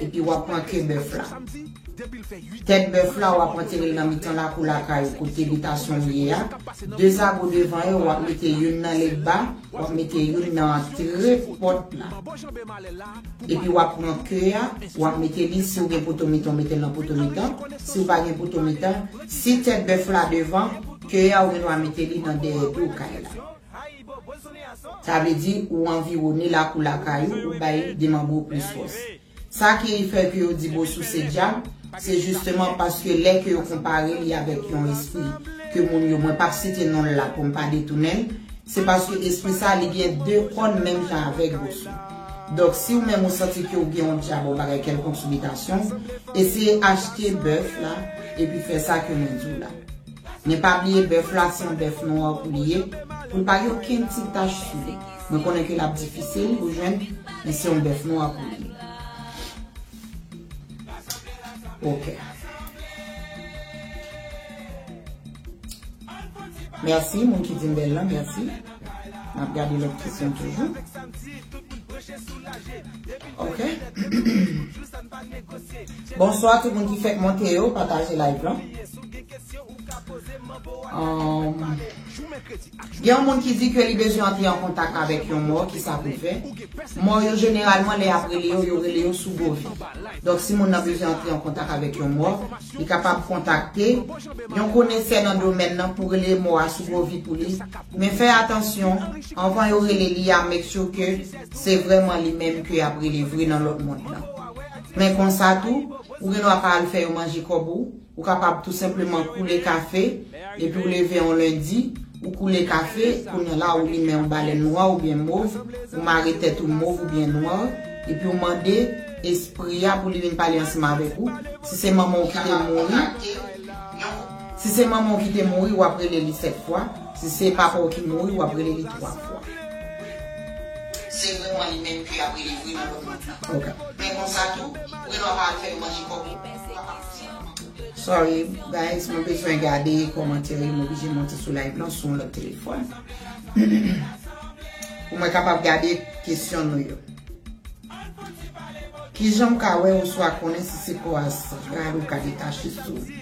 epi w ap pran ke bèf la. Tèt bèf la, w ap antere l nan mitan lakou lakay ou, kote bitasyon w ye a. De zago devan yo, w ap mete youn nan legba, w ap mete youn nan antre pòt la. Epi w ap pran ke a, w ap mete li, si w gen poto mitan, w mete l nan poto mitan. Si w pa gen poto mitan, si tèt bèf la devan, ke a ou gen dwa mete li nan dèyè do kay la. Sa vle di ou anviwone lakou lakay ou, ou bay demanbre w plis fòs. Sa ki fè ke yo di bosou se dyab, se jisteman paske lè ke yo konpare li avèk yon espri ke moun yo, mwen p ap site non l la pou m pa detounen l, se paske espri sa li gen de kòn menm jan avèk Bosou. Donk, si ou menm ou santi ke ou gen yon dyab, yon bagay kèlkonk sou bitasyon w, eseye achte bèf la, epi fè sa ke mwen di w la. Men pa bliye bèf la se yon bèf nwa pou li ye, pou l pa gen okenn ti tach sou li. Mwen konnen ke l ap difisil pou jwenn, men se yon bèf nwa pou li ye. Ok. Mèsi, moun ki di m bèl lan, mèsi. N ap gade lòt kesyon toujou. Ok. Bonswa tout moun ki fèk monte yo, pataje live lan. Um, Gen yon moun ki di ke li bezwen antre an kontak avèk yon mò, kisa pou l fè? Mò yo jeneralman lè y ap rele yo, yo rele yo sou Govi. Donk si moun nan bezwen antre an kontak avèk yon mò, li kapab kontakte yon konesè nan domèn nan pou rele mò a sou Govi pou li. Men fè atansyon, anvan yo rele li a, make sure ke se vrèman li menm ke y ap rele vre nan lòt mond lan. Men konsa tou, ou gen dwa pa al fè yo manje kòb ou, ou kapab tou senpleman koule kafe, epi ou leve yon lendi, ou koule kafe, kounye a la ou limen yon balèn nwa oubyen mov, ou mare tèt ou mov oubyen nwa, epi ou mande espri a pou li vin pale ansanm avèk ou. Si se manman w ki te mouri, si se manman w ki te mouri, w ap rele li sèt fwa. Si se papa w ki mouri, w ap rele li twa fwa. Se vrèman li menm ke y ap rele vre nan lòt mond lan. Ok. Men konsa tou, ou gen dwa pa al fè yo manje kòb ou. Sorry, guys, mwen bezwen gade kòmantè yo, m oblije monte sou live lan sou yon lòt telefòn. Pou mwen kapab gade kesyon nou yo. Kijan w ka wè oswa konnen si se kò astral ou ka detache sou ou?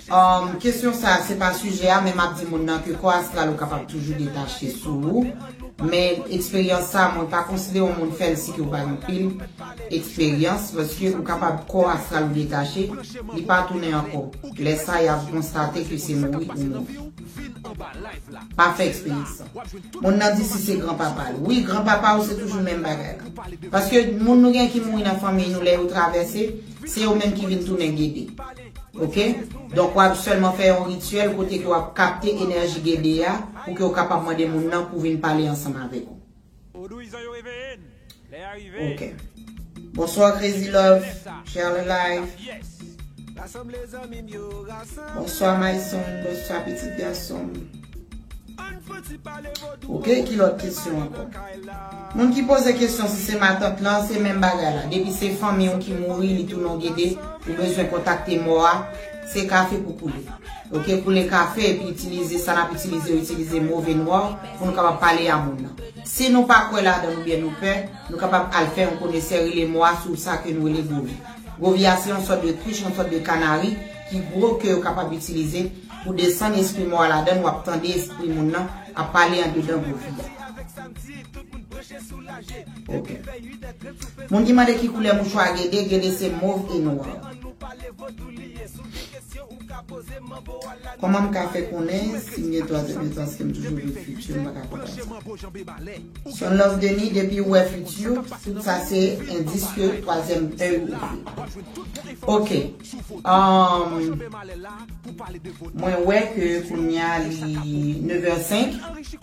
Um, kesyon sa, se pa sijè a, men m ap di moun nan ke kò astral ou kapab toujou detache sou ou. Men eksperyans sa, mwen pa konsidere yon moun fè l si ke w pa gen pil eksperyans, paske ou kapab kò astral ou detache, li pa tounen ankò. Lè sa, y ap konstate ke se mouri ou mouri. Pa fè eksperyans sa. Moun nan di si se granpapa l. Wi, granpapa w se toujou menm bagay la. Paske moun nou gen ki mouri nan fanmiy nou lè yo travèse, se yo menm ki vin tounen gede. Ok? Donk w ap sèlman fè yon rityèl kote ke w ap kapte enèji gede a pou ke w kapab mande moun nan pou vin pale ansanm avèk ou. Ok. Bonswa Crazy Love, share le live. Bonswa Myson, bonswa pitit gason m. Ok, ki lòt kesyon ankò? Moun ki poze kesyon si se matant lan, se menm bagay la. Depi se fanmi w ki mouri, li tounen yon gede, ou bezwen kontakte mò a, se kafe pou koule. Ok, koule kafe epi itilize sa n ap itilize, itilize move nwa pou nou kapab pale a moun nan. Si nou pa kwè ladan l oubyen nou pè, nou kapab al fè yon konesè rele mò a sou sa ke nou rele govi. Govi a se yon sòt de kwich, yon sòt de kanari ki gwo ke yo kapab itilize pou desann espri mò a ladan l, w ap tande espri moun nan ap pale andedan govi a. Ok. Moun ki mande ki koulè mouchwa gede, gede se mov e nwa. Kòman m ka fè konnen si m gen twazyèm ey, paske m toujou viv fiti, m pa ka konprann sa. Son Love Denis, depi w wè fiti, tout sa se endis ke twazyèm ey ou ouvri. Ok. Um, mwen wè ke kounye a li nèf è senk.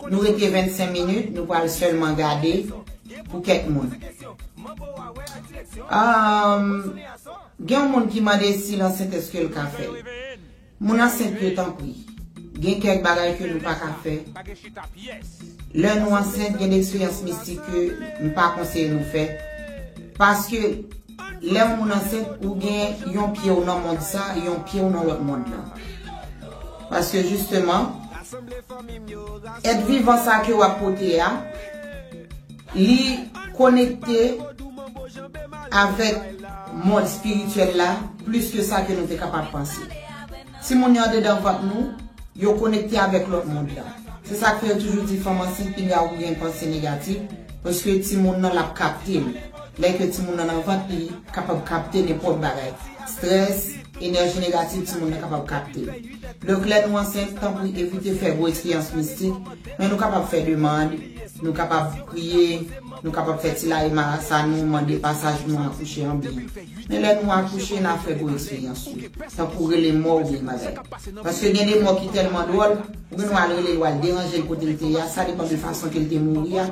Nou rete vennsenk minit, nou pral sèlman gade pou kèk moun. Um, Gen yon moun ki mande si l ansent èske l ka fè l. Moun ansent yo tanpri. Gen kèk bagay ke nou pa ka fè. Lè nou ansent, gen de eksperyans mistik ke m pa konseye nou fè. Paske lè yon moun ansent, ou gen yon pye w nan mond sa, yon pye w nan lòt mond lan. Paske jisteman, èt vivan sa ke w ap pote a, li konekte avèk mond espirityèl la plis ke sa ke nou te kapab panse. Timoun yo andedan vant nou, yo konekte avèk lòt mond lan. Se sa k fè yo toujou di fanm ansent pinga ou gen panse negatif, paske timoun nan l ap kapte l. Lè ke timoun nan nan vant li, kapab kapte nenpòt bagay. Strès, Enèji negatif timoun nan kapab kapte. Donk, lè nou ansent, tanpri evite fè gwo eksperyans mistik, men nou kapab fè demann, nou kapab priye, nou kapab fè ti laye marasa nou, mande pasaj pou nou akouche an byen. Men lè nou akouche, n a fè gwo eksperyans tou. Tankou rele mò oubyen bagay. Paske gen de mò ki tèlman dwòl, ou gen dwa al rele l, w al deranje l kote l te ye a, sa depann de fason ke l te mouri a.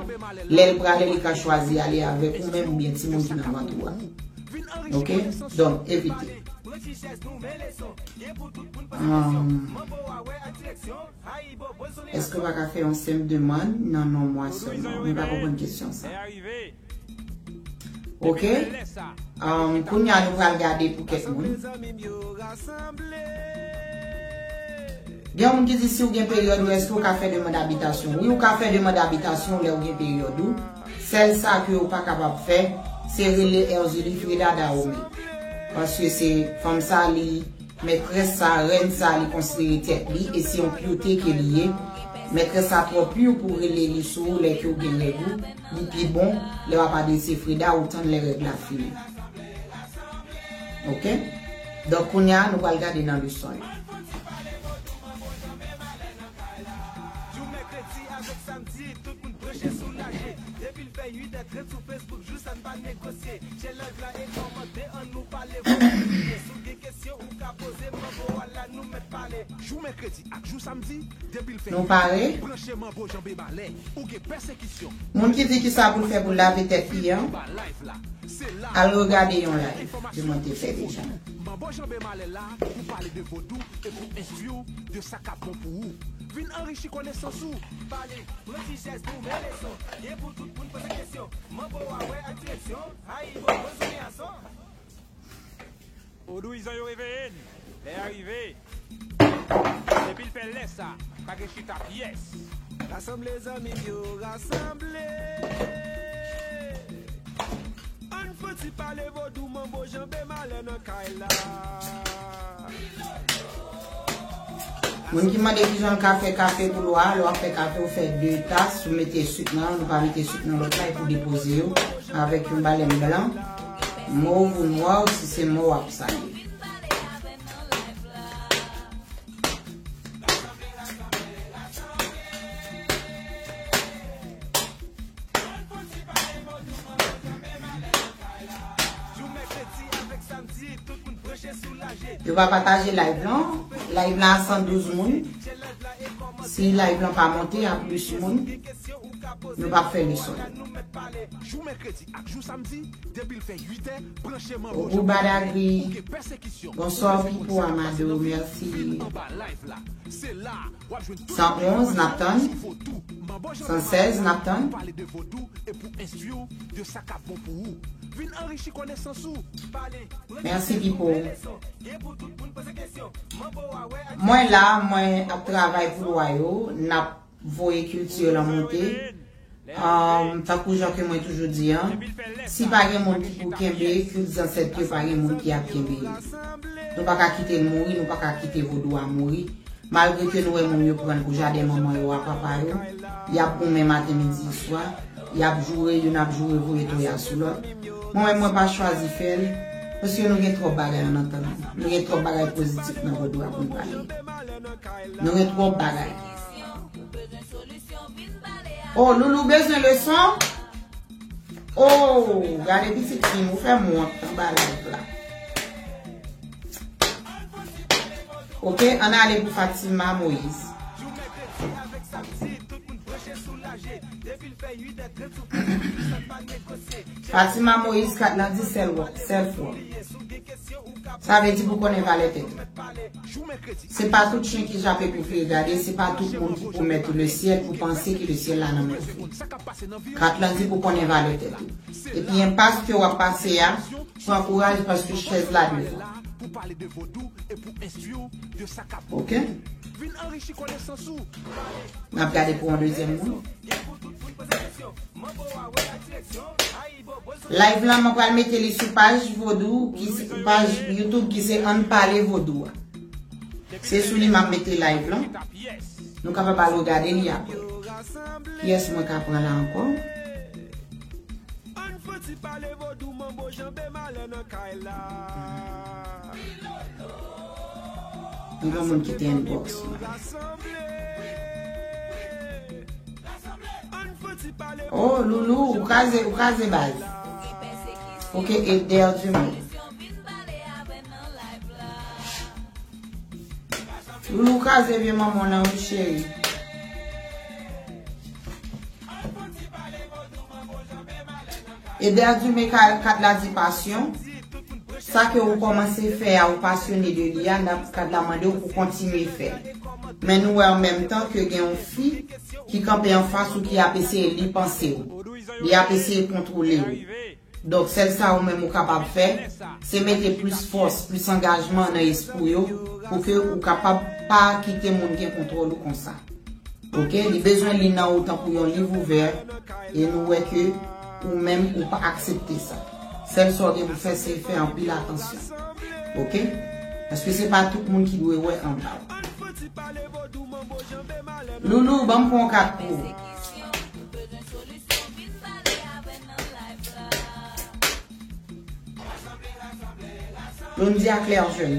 Lè l prale, li ka chwazi ale avèk ou menm oubyen timoun ki nan vant ou a. Ok? Donk, evite. Ahn, èske w pa ka fè yon senp demann nan non mwen sèlman? Mwen pa konprann kesyon sa. Ok? Ahn, kounye a nou pral gade pou kèk moun. Gen yon moun ki di si w gen peryòd ou, èske w ka fè demann abitasyon? Wi, ou ka fè demann abitasyon lè w gen peryòd ou. Sèl sa ke ou pa kapab fè, se rele Erzulie Freda Dahomey. Paske se fanm sa, li, mètrès sa, rèn sa, li konsidere tèt li, e se yon purité ke li ye. Mètrès sa twò pur pou rele li sou ou lè ke w gen règ ou. Li pi bon lè w ap adrese Freda, ou tann lè règ la fini. Ok? Donk, kounye a, nou pral gade nan leson yo. Jou mèkredi ak jou samdi, depi l fè Nou pare? Branche Manbo Janbe Malè, ou gen pèsekisyon. Moun ki di ki sa pou l fè pou l lave tèt li an, al regade yon live ke mwen te fè deja. Manbo Janbe Malè la pou pale de vodou e pou enstwi w de sa k ap bon pou ou. Vin anrichi konesans ou. Pale, pran ti chèz pou mele son. Gen pou tout moun poze kesyon. Manbo a wè ak direksyon. Ayibo, bon jounen a son. Vodou izan yo reveye n. Lè a rive. Depi l fè lè sa, pa gen chita pyès. Rasanble zanmi m yo, rasanble. Ann fouti pale vodou, manbo janbe malè nan kay la. Moun ki mande kijan l ka fè kafe pou lwa, lè w ap fè kafe, ou fè de tas, ou mete sik nan, nou pa mete sik nan lòt la, epi w depoze yo avèk yon balèn blan, mov ou nwa, si se mò w ap salye. Yo pa pataje live lan. Live lan a san douz moun. Si live lan pa monte a plis moun, nou p ap fè leson. Jou mèkredi ak jou samdi, depi l fè uit è, branche Manbo Ou Badagri. Bonswa, Pipo Amado, mèsi. San onz, n ap tann. San sèz, n ap tann. Mèsi, Pipo. Mwen la, mwen ap travay pou lwa yo. N ap voye kilti yo lan monte. Ahn, tankou jan ke mwen toujou di an, si pa gen moun ki pou kenbe kilt zansèt yo, pa gen moun ki ap kenbe yo. Nou pa ka kite l mouri, nou pa ka kite vodou a mouri. Malgre ke nou wè moun yo pran l pou jaden manman yo a papa yo, y ap goumen maten, midi, swa, y ap joure, youn ap joure voye toya sou lòt. Mwen menm, mwen pa chwazi fè l, paske nou gen twòp bagay ann antann nou. Nou gen twòp bagay pozitif nan vodou a pou n pale. Nou gen twòp bagay. Oh, Loulou bezwen leson? Oh, gade pitit fi m, ou fè m wont anba live la. Ok, ann ale pou Fatima Moïse. Fatima Moïse, kat lan di sèl wòk, sèl fwòm. Sa vle di pou konnen valè tèt ou. Se pa tout chen ki jape pou fye gade, se pa tout moun ki pwomèt ou lesyèl pou panse ke lesyèl la nan men w. Kat lan di pou konnen valè tèt ou. Epi enpas ke w ap pase a, pran kouraj paske chèz la devan. Ok? N ap gade pou yon dezyèm moun. Live lan, mwen pral mete li sou paj Vodou, ki se, paj YouTube ki se Ann Pale Vodou a. Se sou li m ap mete live lan. Nou kapab al regade li apre. Kiyès mwen ka pran la ankò? Ann fouti pale vodou, manbo janbe malè nan kay la. Li gon moun ki te inbox mwen. Oh, Loulou, ou kraze, ou kraze baz. Ok, Eder Dumont. Loulou, ou kraze vye manman nan, wi, cheri. Eder Dumont, kat la di pasyon. Sa ke ou kòmanse fè a, ou pasyone de li a, n ap, kat la mande w pou kontinye fè l. Men nou wè an menm tan ke gen yon fi ki kanpe anfas ou ki ap eseye li panse w. Li ap eseye kontwole w. Donk, sèl sa ou menm ou kapab fè, se mete plis fòs, plis angajman nan espri w, pou ke ou kapab pa kite moun gen kontwòl ou konsa. Ok? Li bezwen li nan ou tankou yon liv ouvè, e nou wè ke ou menm ou pa aksepte sa. Sèl sa w gen pou fè, se fè anpil atansyon. Ok? Paske se pa tout moun ki dwe wè anba w. Loulou, ban m pran yon kat pou ou. Loun di a klè jèn.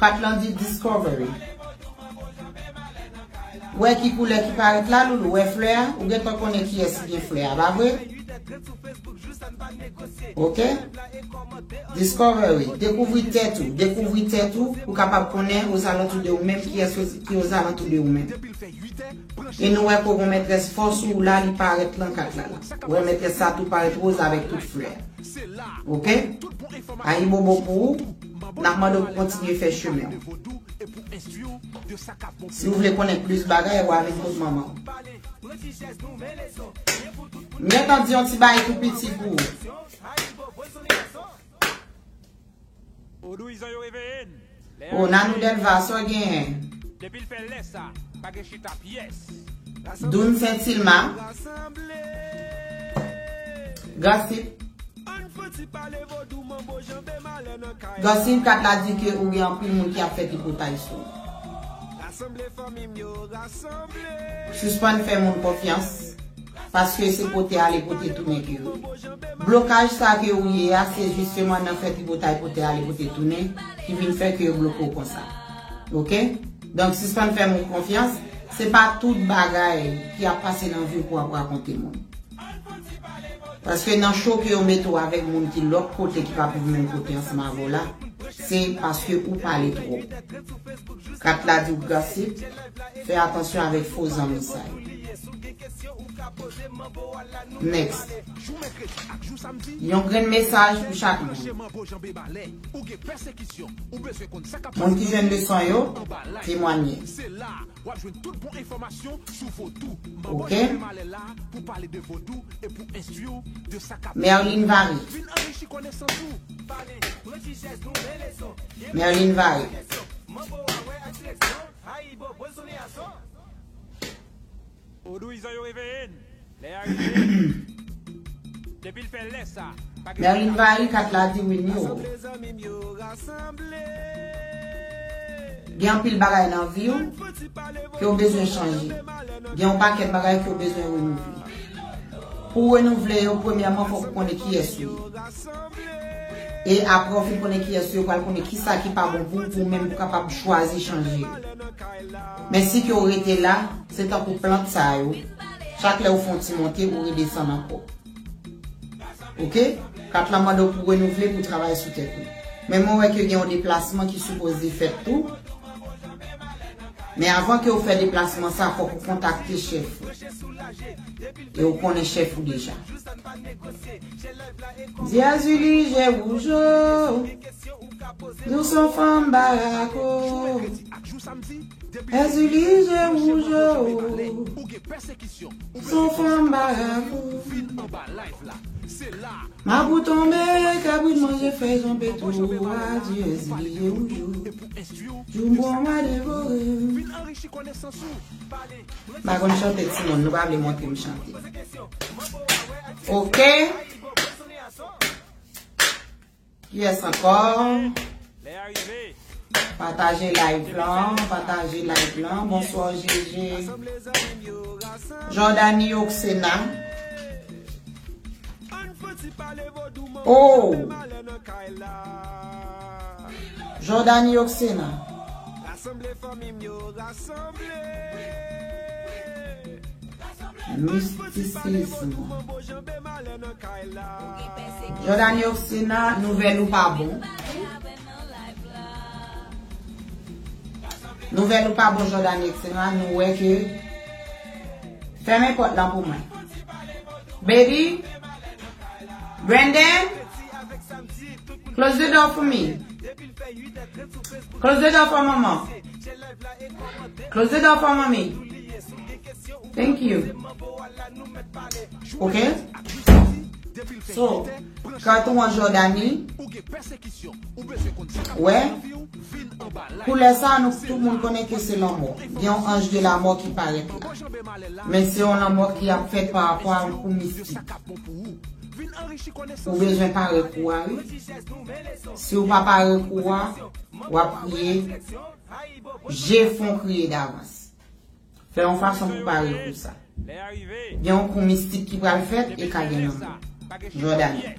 Kat lan di Discovery. Wè ki koulè ki parèt la, Loulou, wè flè a? Ou gentan konnen kiyès ki gen flè a, pa vre? Ok? Discovery, dekouvri tèt ou, dekouvri tèt ou, ou kapab konnen ozalantou de ou menm, kiyès ki ozalantou de ou menm. E nou wè ke gon mètrès fòs ou la, li parèt lan kat la la. Wè mètrès sa tou parèt woz avèk tout flè. Ok? Ayibobo pou ou, n ap mande w pou kontinye fè chemen w. Si w vle konnen plis bagay, w a vin kot manman w. M gentan di yon ti bagay tou piti pou ou. O, Nanou Delva, sa w genyen? Doun Sentilma. Gossip. Gossip, kat la di ke ou gen anpil moun ki ap fè tripotay sou ou. Sispann fè moun konfyans, paske se pote ale pote tounen ke yo ye. Blokaj sa ke ou ye a, se jisteman nan fè tripotay pote ale pote tounen ki vin fè ke yo bloke w konsa. Ok? Donk, sispann fè moun konfyans, se pa tout bagay ki ap pase nan vi w pou w ap rakonte moun. Paske nan cho ke yo mete w avèk moun ki lòt kote ki pa viv menm kote ansanm avè w la, se paske ou pale twòp. Kat la di w gossip, fè atansyon avèk fo zanmi sa yo. Next. Yon grenn mesaj pou chak moun. Moun ki jwenn leson yo, temwanye. W ap jwenn tout bon enfòmasyon sou vodou. Ok. Manbo Jan Malè la pou pale de vodou e pou enstwi w de sa k ap Merlin Vary. Vin anrichi konesans ou. Pale, pran ti chèz nou, men leson. Merlin Vary. Manbo a wè ak seleksyon. Ayibobo, sonnen a son. Vodou izan yo reveye n. Lè a rive. Depi l fè lè sa, pa gen Merlin Vary, kat la di Winnie o. Gen anpil bagay nan vi w ke w bezwen chanje. Gen yon pakèt bagay ke w bezwen renouvle. Pou w renouvle yo, premyèman, fòk ou konnen kiyès ou ye. E apre w fin konnen kiyès ou ye, ou pral konnen kisa ki pa bon pou ou, pou ou menm pou w kapab chwazi chanje yo. Men si ke w rete la, se tankou plant sa yo. Chak lè ou fè yon ti monte, ou redesann ankò. Ok? Kat la mande w pou renouvle, pou travay sou tèt ou. Men mwen wè ke gen yon deplasman ki sipoze fèt tou. Men avan ke w fè deplasman sa, fòk ou kontakte chèf ou. E ou konnen chèf ou deja. Di Azili je wouj o. Di w se yon fanm barak o. Èzili je wouj o. Son fanm barak o. Mapou tonbe, kabrit manje fèy janbe tou. Adye, Èzili je wouj o. Jou m pran, m a devore. M pa konn chante timoun, nou pa vle montre m chante. Ok. Kiyès ankò? Pataje live lan, pataje live lan. Bonswa, Jeje. Jordany Oksena. Oh! Jordany Oxena. Mistisizm. Jordany Oxena, nouvèl ou pa bon. Nouvèl ou pa bon, Jordany Oxena, nou wè ke. Fèmen pòt lan pou mwen. Baby, Brandon, close the door for me. Close the door for mama. Close the door for mommy. Thank you. Ok? So, quand on Jordany, wè, koulè sa, nou tout moun konnen ke se lanmò. Gen yon anj de lanmò ki parèt la. Men se yon lanmò ki ap fèt pa rapò a yon kou mistik. Ou bezwen pare kou a, wi. Si w pa pare kou a, w ap kriye. Je fon kriye davans. Fè yon fason pou pare kou sa. Gen yon kou mistik ki pral fèt e ka gen lanmò. Jordany.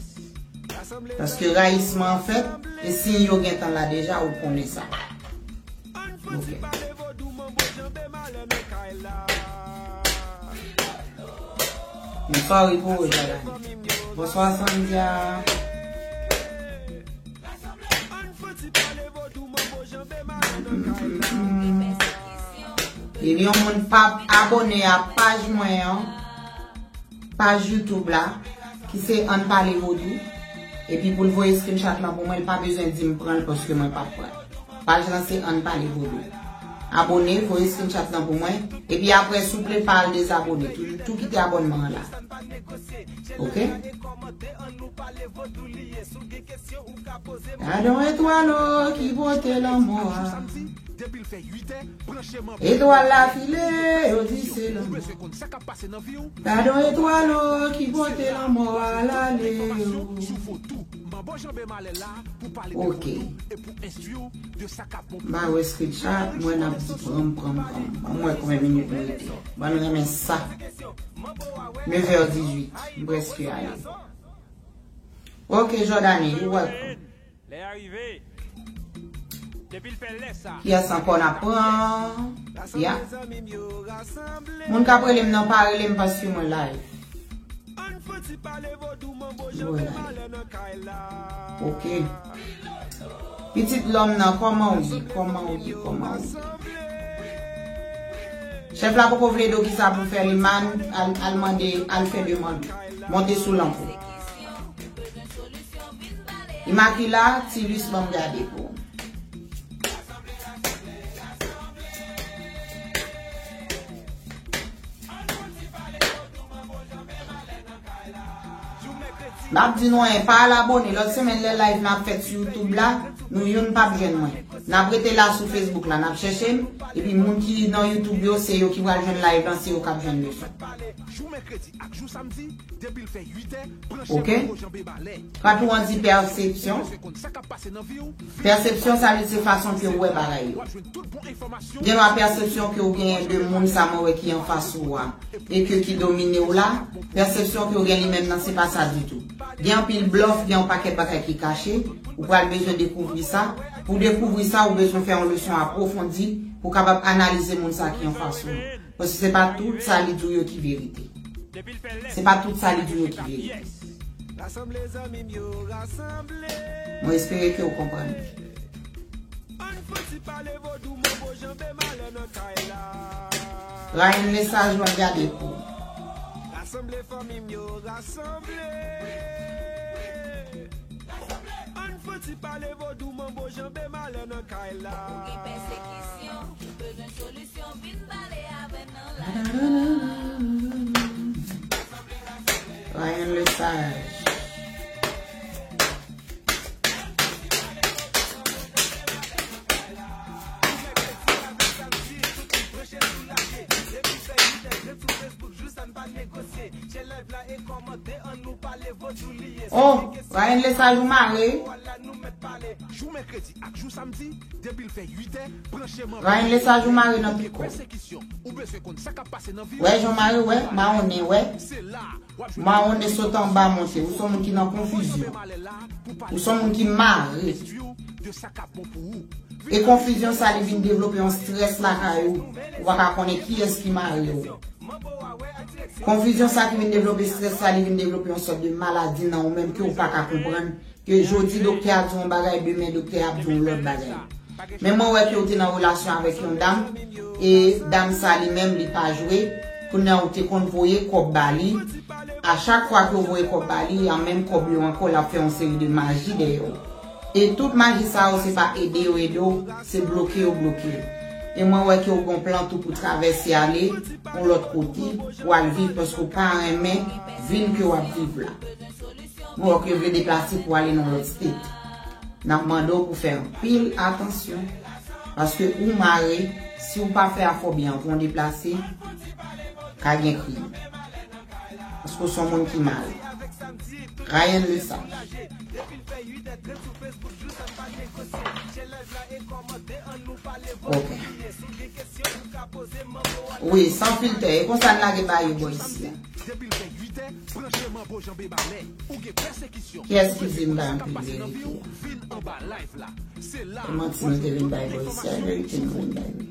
Paske rayisman an fèt, e siy yo gentan la deja, ou konnen sa. Ok. M sorry pou ou, Jordany. Bonswa, Sandya. Depi yon moun pa abòne a paj mwen an, paj YouTube la, ki se Ann Pale Vodou, epi pou l voye screenshot lan pou mwen, l pa bezwen di m pran l paske mwen p ap pran l. Paj lan se Ann Pale Vodou. Abòne, voye screenshot lan pou mwen, epi apre, souple, pa al dezabòne. Tou, tou kite abònman an la. Ok? Gadon etwal o ki pote lanmò a. Etwal la file, yo di se lanmò. Gadon etwal o ki pote lanmò a lale o. Ok. M pa wè screenshot, mwen ap di pranm, pranm, pranm. Ban mwen konbyen minit nou rete. Ban nou renmen sa. Nev è dizuit, m prèske ale. Ok, Jordany, you welcome. Kiyès ankò n ap pran? Ya. Moun k ap rele m nan, pa rele m paske mwen live. Mwen live. Ok. Pitit lòm nan, kòman w ye? Kòman w ye? Kòman w ye? Chèf la poko vle do kisa pou fè li man, al, al mande, al fè demann. Monte sou lanpou. Immaculata Tilus, ban m gade pou ou. M ap di nou anyen, pa al abòne. Lòt semèn, lè live n ap fèt sou YouTube la, nou youn p ap jwenn mwen. N ap rete la sou Facebook la, n ap chèche m, epi moun ki nan YouTube yo, se yo ki pral jwenn live lan, se yo k ap jwenn leson. Ok? Patwon an di pèsepsyon. Pèsepsyon, sa vle di se fason ke w wè bagay yo. Gen lwa pèsepsyon ke w genyen de moun sa mwen wè ki anfas ou a, e ke ki domine w la, pèsepsyon ke w gen li menm nan, se pa sa ditou. Gen anpil blòf, gen yon pakèt bagay ki kache, ou pral bezwen dekouvri sa. Pou dekouvri sa, ou bezwen fè yon leson apwofondi pou w kapab analize moun sa ki anfas ou an. Paske se pa tout sa li di w yo ki verite. Se pa tout sa li di w yo ki verite. Mwen espere ke w konprann. Rayen Lesaj, mwen gade pou. Ou gen pèsekisyon, ou bezwen solisyon, vin pale avè n nan live la. Rayen Lesaj. Oh, Rayen Lesaj ou mare. Jou mèkredi ak jou samdi, depi l fè uit è, branche Manbo. Rayen Lesaj ou mare nan piko. Pèsekisyon, ou bezwen konn sa k ap pase nan vi w. Wè, Jan Mare, wè, mawonnen, wè. Se la, w ap jwenn mawonnen sot anba monte. Ou se yon moun ki nan konfizyon. Ou se yon moun ki mare. E konfizyon sa li vin devlope yon strès lakay ou. Ou pa ka konnen kiyès ki mare w. Konfizyon sa ki vin devlope strès sa, li vin devlope yon sòt de maladi nan ou menm ke ou pa ka konprann. Ke jodi doktè a di yon bagay, demen doktè a ap di yon lòt bagay. Men mwen wè ke ou te nan relasyon avèk yon dam, e dam sa li menm li pa jwe, kounye a ou te konn voye kòb ba li. A chak fwa ke ou voye kòb ba li, a menm kòb yo ankò, l ap fè yon seri de maji dèyè w. E tout maji sa yo, se pa ede yo ede w, se bloke yo bloke w. E mwen wè ke ou gon plan tou pou travèse ale yon lòt kote, pou al viv, paske ou pa renmen vin ke w ap viv la. Mwen wè ke vle deplase pou ale nan lòt state. N ap mande w pou fè anpil atansyon. Paske ou mare, si w pa fè afè w byen, anvan w deplase, ka gen krim. Paske w se yon moun ki mare. Ryan Lesage. Ok. Wi, san filtè. E konsa n lage bagay yo bò isi a. Kiyès ki di m bay anpil verite a? E manti nou te vin bay bò isi a, verite nou vin bay wi.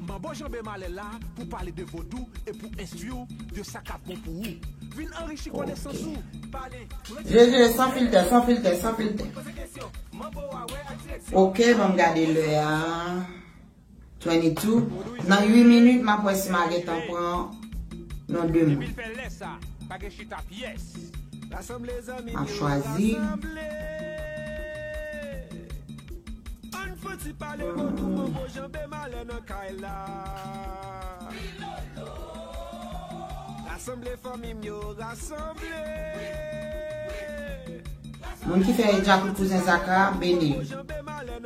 Ok. Jere, jere, san filtè, san filtè, san filtè. Ok, ban m gade lè a. Twenty-two. Nan uit minit, m ap wè si m a gentan pran yon de moun. M ap chwazi. Moun ki fè djakout kouzen Zaka, Benil.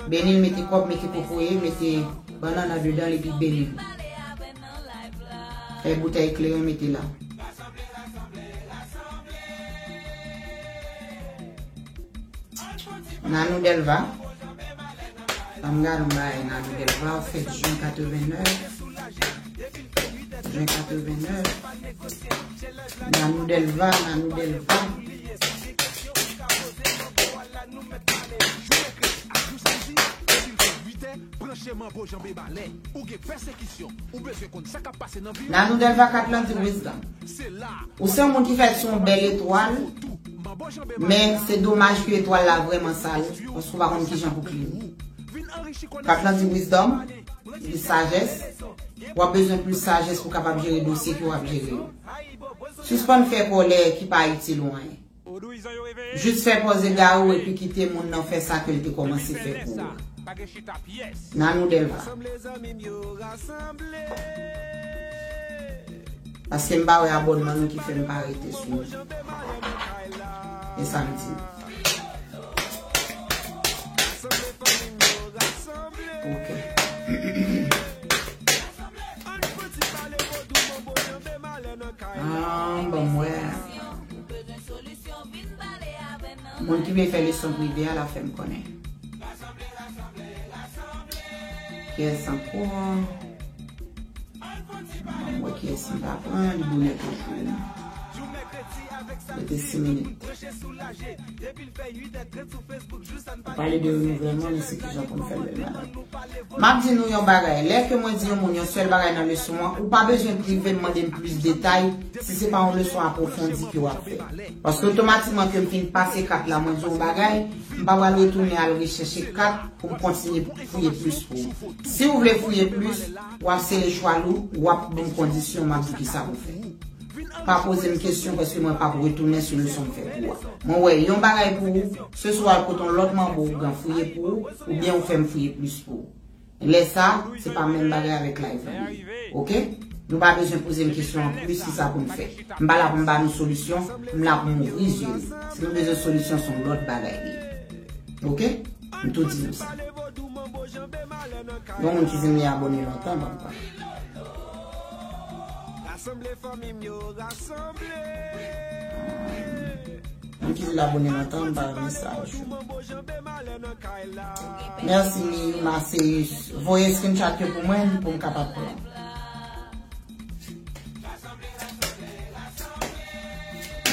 Benil mete kòb, mete kokoye, mete bannann andedan l epi Benil. Fè boutèy kleren mete la. Nanou Delva. Ban m gade yon bagay Nanou Delva, fèt jen katrevennèf. Jen katrevennèf. Nanou Delva, Nanou Delva. Nanou Delva, Katlanti Wisdom. Ou se yon moun ki fèt sou yon bèl etwal, men se domaj ke etwal la vrèman sal, paske ou pa konn kijan pou klini. Katlanti Wisdom, plis sajès. W ap bezwen plis sajès pou w kapab jere dosye ke w ap jere yo. Sispann fè kòlè ki pa itil ou anyen. Jis fè pòz egare w epi kite moun nan fè sa ke l te kòmanse fè pou ou. Nanou Delva. Paske m pa wè abònman nou ki fè m pa rete sou nou. E sa m di. Ok. Ah, bon, m wè. Moun ki vle fè leson prive a, l ap fè m konnen. Kiyès ankò? Mwen kiyès m ta pran, li bonè toujou. Rete sis minit. Ou pale de renouvèlman, men se kijan pou n fè l bèl madanm. M ap di nou yon bagay. Lè ke mwen di yon moun yon sèl bagay nan leson an, ou pa bezwen prive m, mande m plis detay si se pa yon leson apwofondi ke w ap fè. Paske otomatikman ke m fin pase kat la, mwen di yon bagay, m pa pral retounen al rechèche kat pou m kontinye fouye plis pou ou. Si w vle fouye plis, w ap sere chwal ou, w ap ban m kondisyon, m ap di kisa pou fè. Pa poze m kesyon paske mwen p ap retounen sou leson m fè pou ou a. Mwen wè yon bagay pou ou, se swa w al kote yon lòt manbo ougan fouye pou ou, oubyen ou fè m fouye plis pou ou. Lè sa, se pa menm bagay avèk live la li ye. Ok? Nou pa bezwen poze m kesyon anplis, kisa pou n fè. M pa la pou m ba nou solisyon, m la pou m ouvri zye nou. Si nou bezwen solisyon, se yon lòt bagay li ye. Ok? M tou di nou sa. Gon moun ki di m li abòne lontan, ban m pa. Moun ki di l abòne lontan, m pa wè mesaj ou. Mèsi, Miyou Marceus. Voye screenshot yo pou mwen, pou m kapab pran.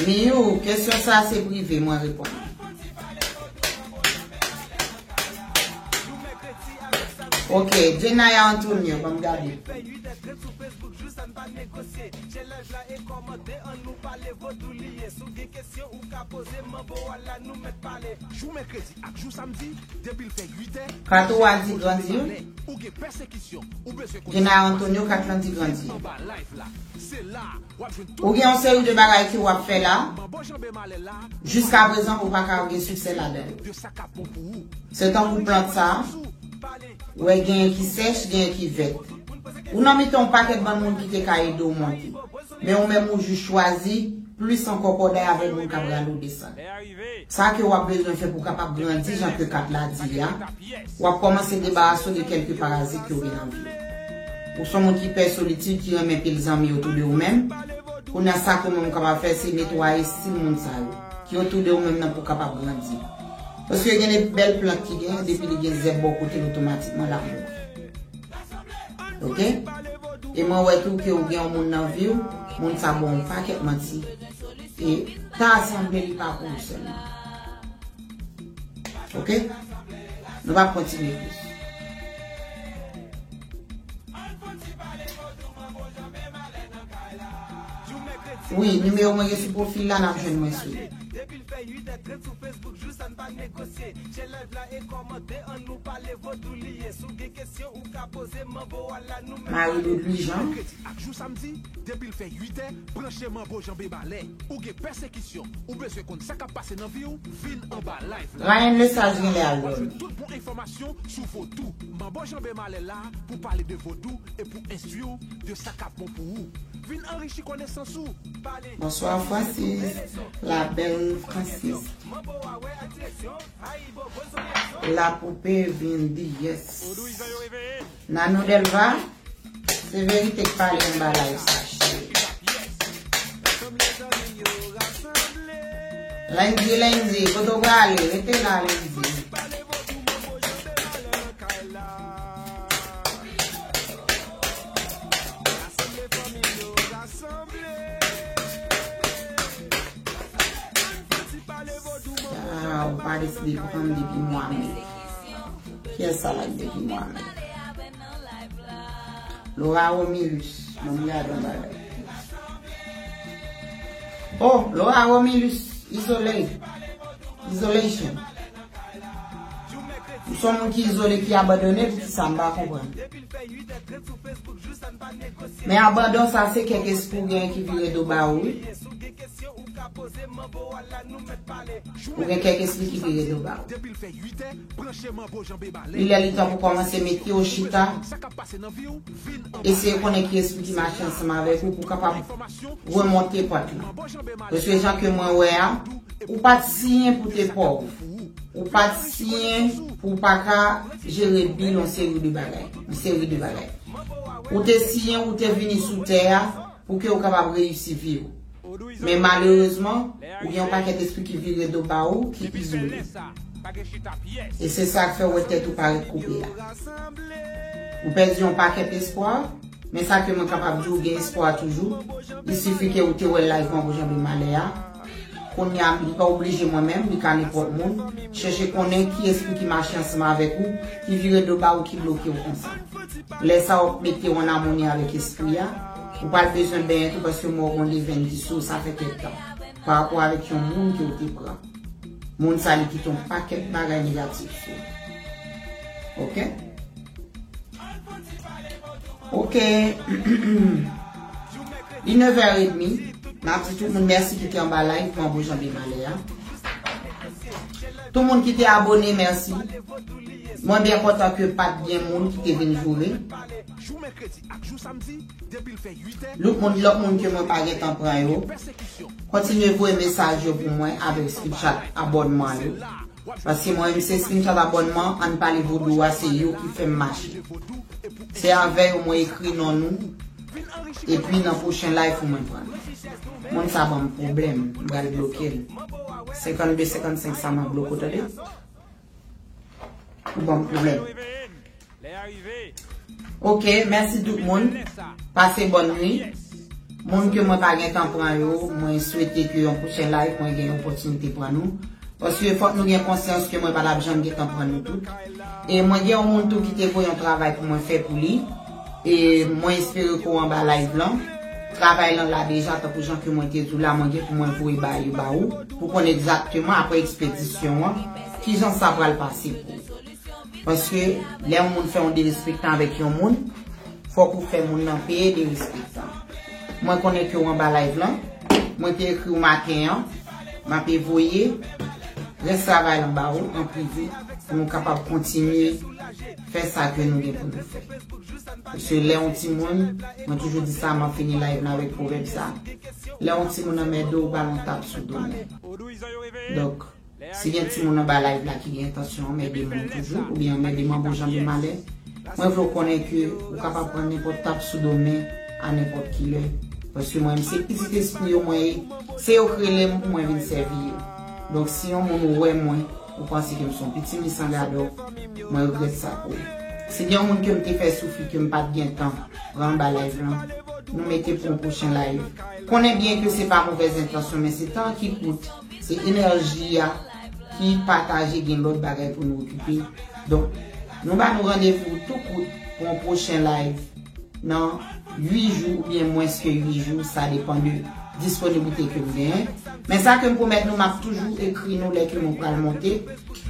Miyou, kesyon sa se prive, mwen reponn. Ok, Jenaya Antonio, ban m gade. Jou mèkredi ak jou samdi, depi l fè uit è, kat ou a di grandi, wi. Ou gen pèsekisyon, ou bezwen konn Jenaya Antonio, kat lan di grandi. Anba live la, se la w ap jwenn tout. Ou gen yon seri de bagay ke w ap fè la, manbo janbe malè la, jiska prezan ou pa ka gen siksè ladan yo. De sa k ap bon pou ou. Se tankou plant sa, ou wè genyen ki sèch, genyen ki vèt. Ou nan mitan yon pakèt bann moun ki te ka ede w monte. Men ou menm ou jis chwazi plis ankò kòday avèk moun k ap rale w desann. Sa ke w ap bezwen fè pou w kapab grandi, jan ke kat la di a, w ap kòmanse debarase w de kèlke parazit ke w gen nan vi w. Ou se yon moun ki pè solitid, ki renmen pil zanmi otou de ou menm. Kounye a sa ke w menm ou kapab fè, se netwaye estim moun sa yo ki otou de ou menm nan pou w kapab grandi. Paske gen de bèl plant ki gen, depi li gen zèb bò kote l, otomatikman l ap mouri. Ok? E mwen wè tou ke ou gen yon moun nan vi w, moun sa ba w yon pakèt manti. E ta sanble li pa pou ou sèlman. Ok? Nou p ap kontinye plis. Wi, nimewo mwen gen sou pwofil la, n ap jwenn mwen sou li. Marie Ludwig Jean. Mèkredi ak jou samdi, depi l fè uit è, branche Manbo Janbe Malè. Ou gen pèsekisyon, ou bezwen konn sa k ap pase nan vi w, vin anba live la. Ryan Lesage genlè al dòmi. W ap jwenn tout bon enfòmasyon sou vodou. Manbo Janbe Malè la pou pale de vodou e pou enstwi w de sa k ap bon pou ou. Vin anrichi konesans ou. Bonswa, Francis. La belle Francis. La poupée vin di yes. Nano Delva, se verite k pale anba live sa, cheri. Lenzi, Lenzi, kote w prale? Rete la, Lenzi. Ah, ou pa deside pran m depi mwa me. Kiyès sa la k depi mwa me? Laura Romulus, ban m gade yon bagay. Oh, Laura Romulus, izole. Isolation. Ou se yon moun ki izole, ki abandone, poukisa m pa konprann. Men abandon sa, se kèk espri w gen ki vire do ba ou, wi. Ou gen kèk espri ki vire do ba ou. Li lè li tan pou kòmanse mete w chita, eseye konnen ki espri ki mache ansanm avèk ou pou w kapab remonte pant lan. Paske jan ke mwen wè a, ou pa t siyen pou te pòv. Ou pa t siyen pou w pa ka jere bil yon seri de bagay. Yon seri de bagay. Ou te siyen, ou te vini sou tè a pou ke w kapab reyisi vi w. Men malerezman, ou gen yon pakèt espri ki vire do ba ou, ki izole. E se sa k fè w wè tèt ou parèt koupe a. Ou pèdi yon pakèt espwa, men sa ke mwen kapab di w, gen espwa toujou. Il sifi ke ou te wè live mwen pou Janbe Malè a. Kounye a, li pa oblije mwen menm, li ka nenpòt moun. Chèche konnen ki espri ki mache ansanm avèk ou, ki vire do ba ou, ki bloke w konsa. Lè sa w ap mete w an amoni avèk espri a, ou pral bezwen benyen tou paske mwen wè w gon levèn ki sou w, sa fè kèk tan. Pa rapò avèk yon moun ke w te pran. Moun sa li kite yon pakèt bagay negatif sou ou. Ok? Ok. Li nevè edmi. N ap di tout moun mèsi ki te anba live Manbo Janbe Malè a. Tout moun ki te abone, mèsi. Mwen byen kontan ke pa t gen moun ki te vin joure. Jou mèkredi ak jou samdi, depi l fè uit è. Lòt moun, lòt moun ke mwen pa gentan pran yo, kontinye voye mesaj yo pou mwen avèk screenshot abònman yo. Paske mwen menm se screenshot abònman, Ann Pale Vodou a, se yo ki fè m mache. Se avè yo mwen ekri non nou, epi nan pwochen live pou mwen pran l. Moun sa ban m pwoblèm, m pral bloke l. Senkannde, senkannsenk sa mwen bloke w, tande? Ou ban m pwoblèm. Ok, mèsi tout moun. Pase bòn nwi. Moun ke mwen pa gentan pran yo, mwen swete ke yon pwochen live, mwen gen yon opòtinite pran nou. Paske fòk nou gen konsyans ke mwen pa t ap janm gentan pran nou tout. E mwen gen yon moun tou ki te voye yon travay pou mwen fè pou li. E mwen espere ke w anba live lan. Travay lan la deja, tankou jan ke mwen te di w la, mwen gen pou mwen voye bagay yo ba ou, pou konn egzakteman apre ekspedisyon an, kijan sa pral pase pou ou. Paske lè yon moun fè yon derespektan avèk yon moun, fòk ou fè moun nan peye derespektan. Mwen konnen ke w anba live lan, mwen te ekri w maten an, m ape voye rès travay lan ba ou an prive pou nou kapab kontinye fè sa ke nou gen pou nou fè. Paske lè yon timoun, mwen toujou di sa, m ap fini live lan avèk pwovèb sa. Lè yon timoun anmède w, ou ba l yon tap sou do men. Donk, si gen timoun anba live la ki gen entansyon anmède moun toujou, oubyen anmède manbo janbe malè, mwen vle w konnen ke ou kapab pran nenpòt tap sou do men a nenpòt ki lè. Paske mwen menm se pitit espri yo mwen ye, se yo k rele m pou mwen vin sèvi yo. Donk si yon moun ou wè mwen, ou panse ke m se yon pitit misan gadò, mwen regrèt sa pou ou. Si gen yon moun ke m te fè soufri ke m pa t gen tan pran anba live lan, nou mete pou yon pwochen live. Konnen byen ke se pa movèz entansyon, men se tan ki kout, se enèji a ki pataje, gen lòt bagay pou nou okipe. Donk, nou ba nou randevou tou kout pou yon pwochen live nan uit jou oubyen mwens ke uit jou, sa depann de disponiblite ke m genyen. Men sa ke m pwomèt nou, m ap toujou ekri nou lè ke mwen pral monte,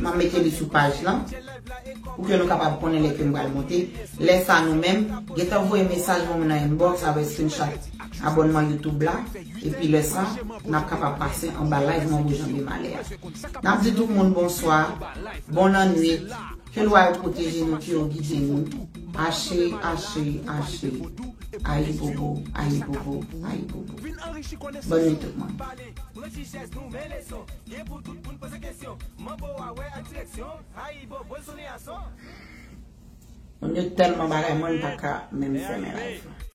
m ap mete li sou paj lan, pou ke nou kapab konnen lè ke m pral monte. Lè sa nou menm, gentan voye mesaj ban mwen nan inbox avèk screenshot abònman YouTube la, epi lè sa, n ap kapab pase anba live Manbo Janbe Malè a. N ap di tout moun bonswa, bon lannwit, ke lwa yo pwoteje nou, ke yo gide nou. Ache, ache, ache. Ayibobo, ayibobo, ayibobo. Bòn nwit tout moun. Moun yo tèlman bagay, mwen m pa ka menm fèmen live.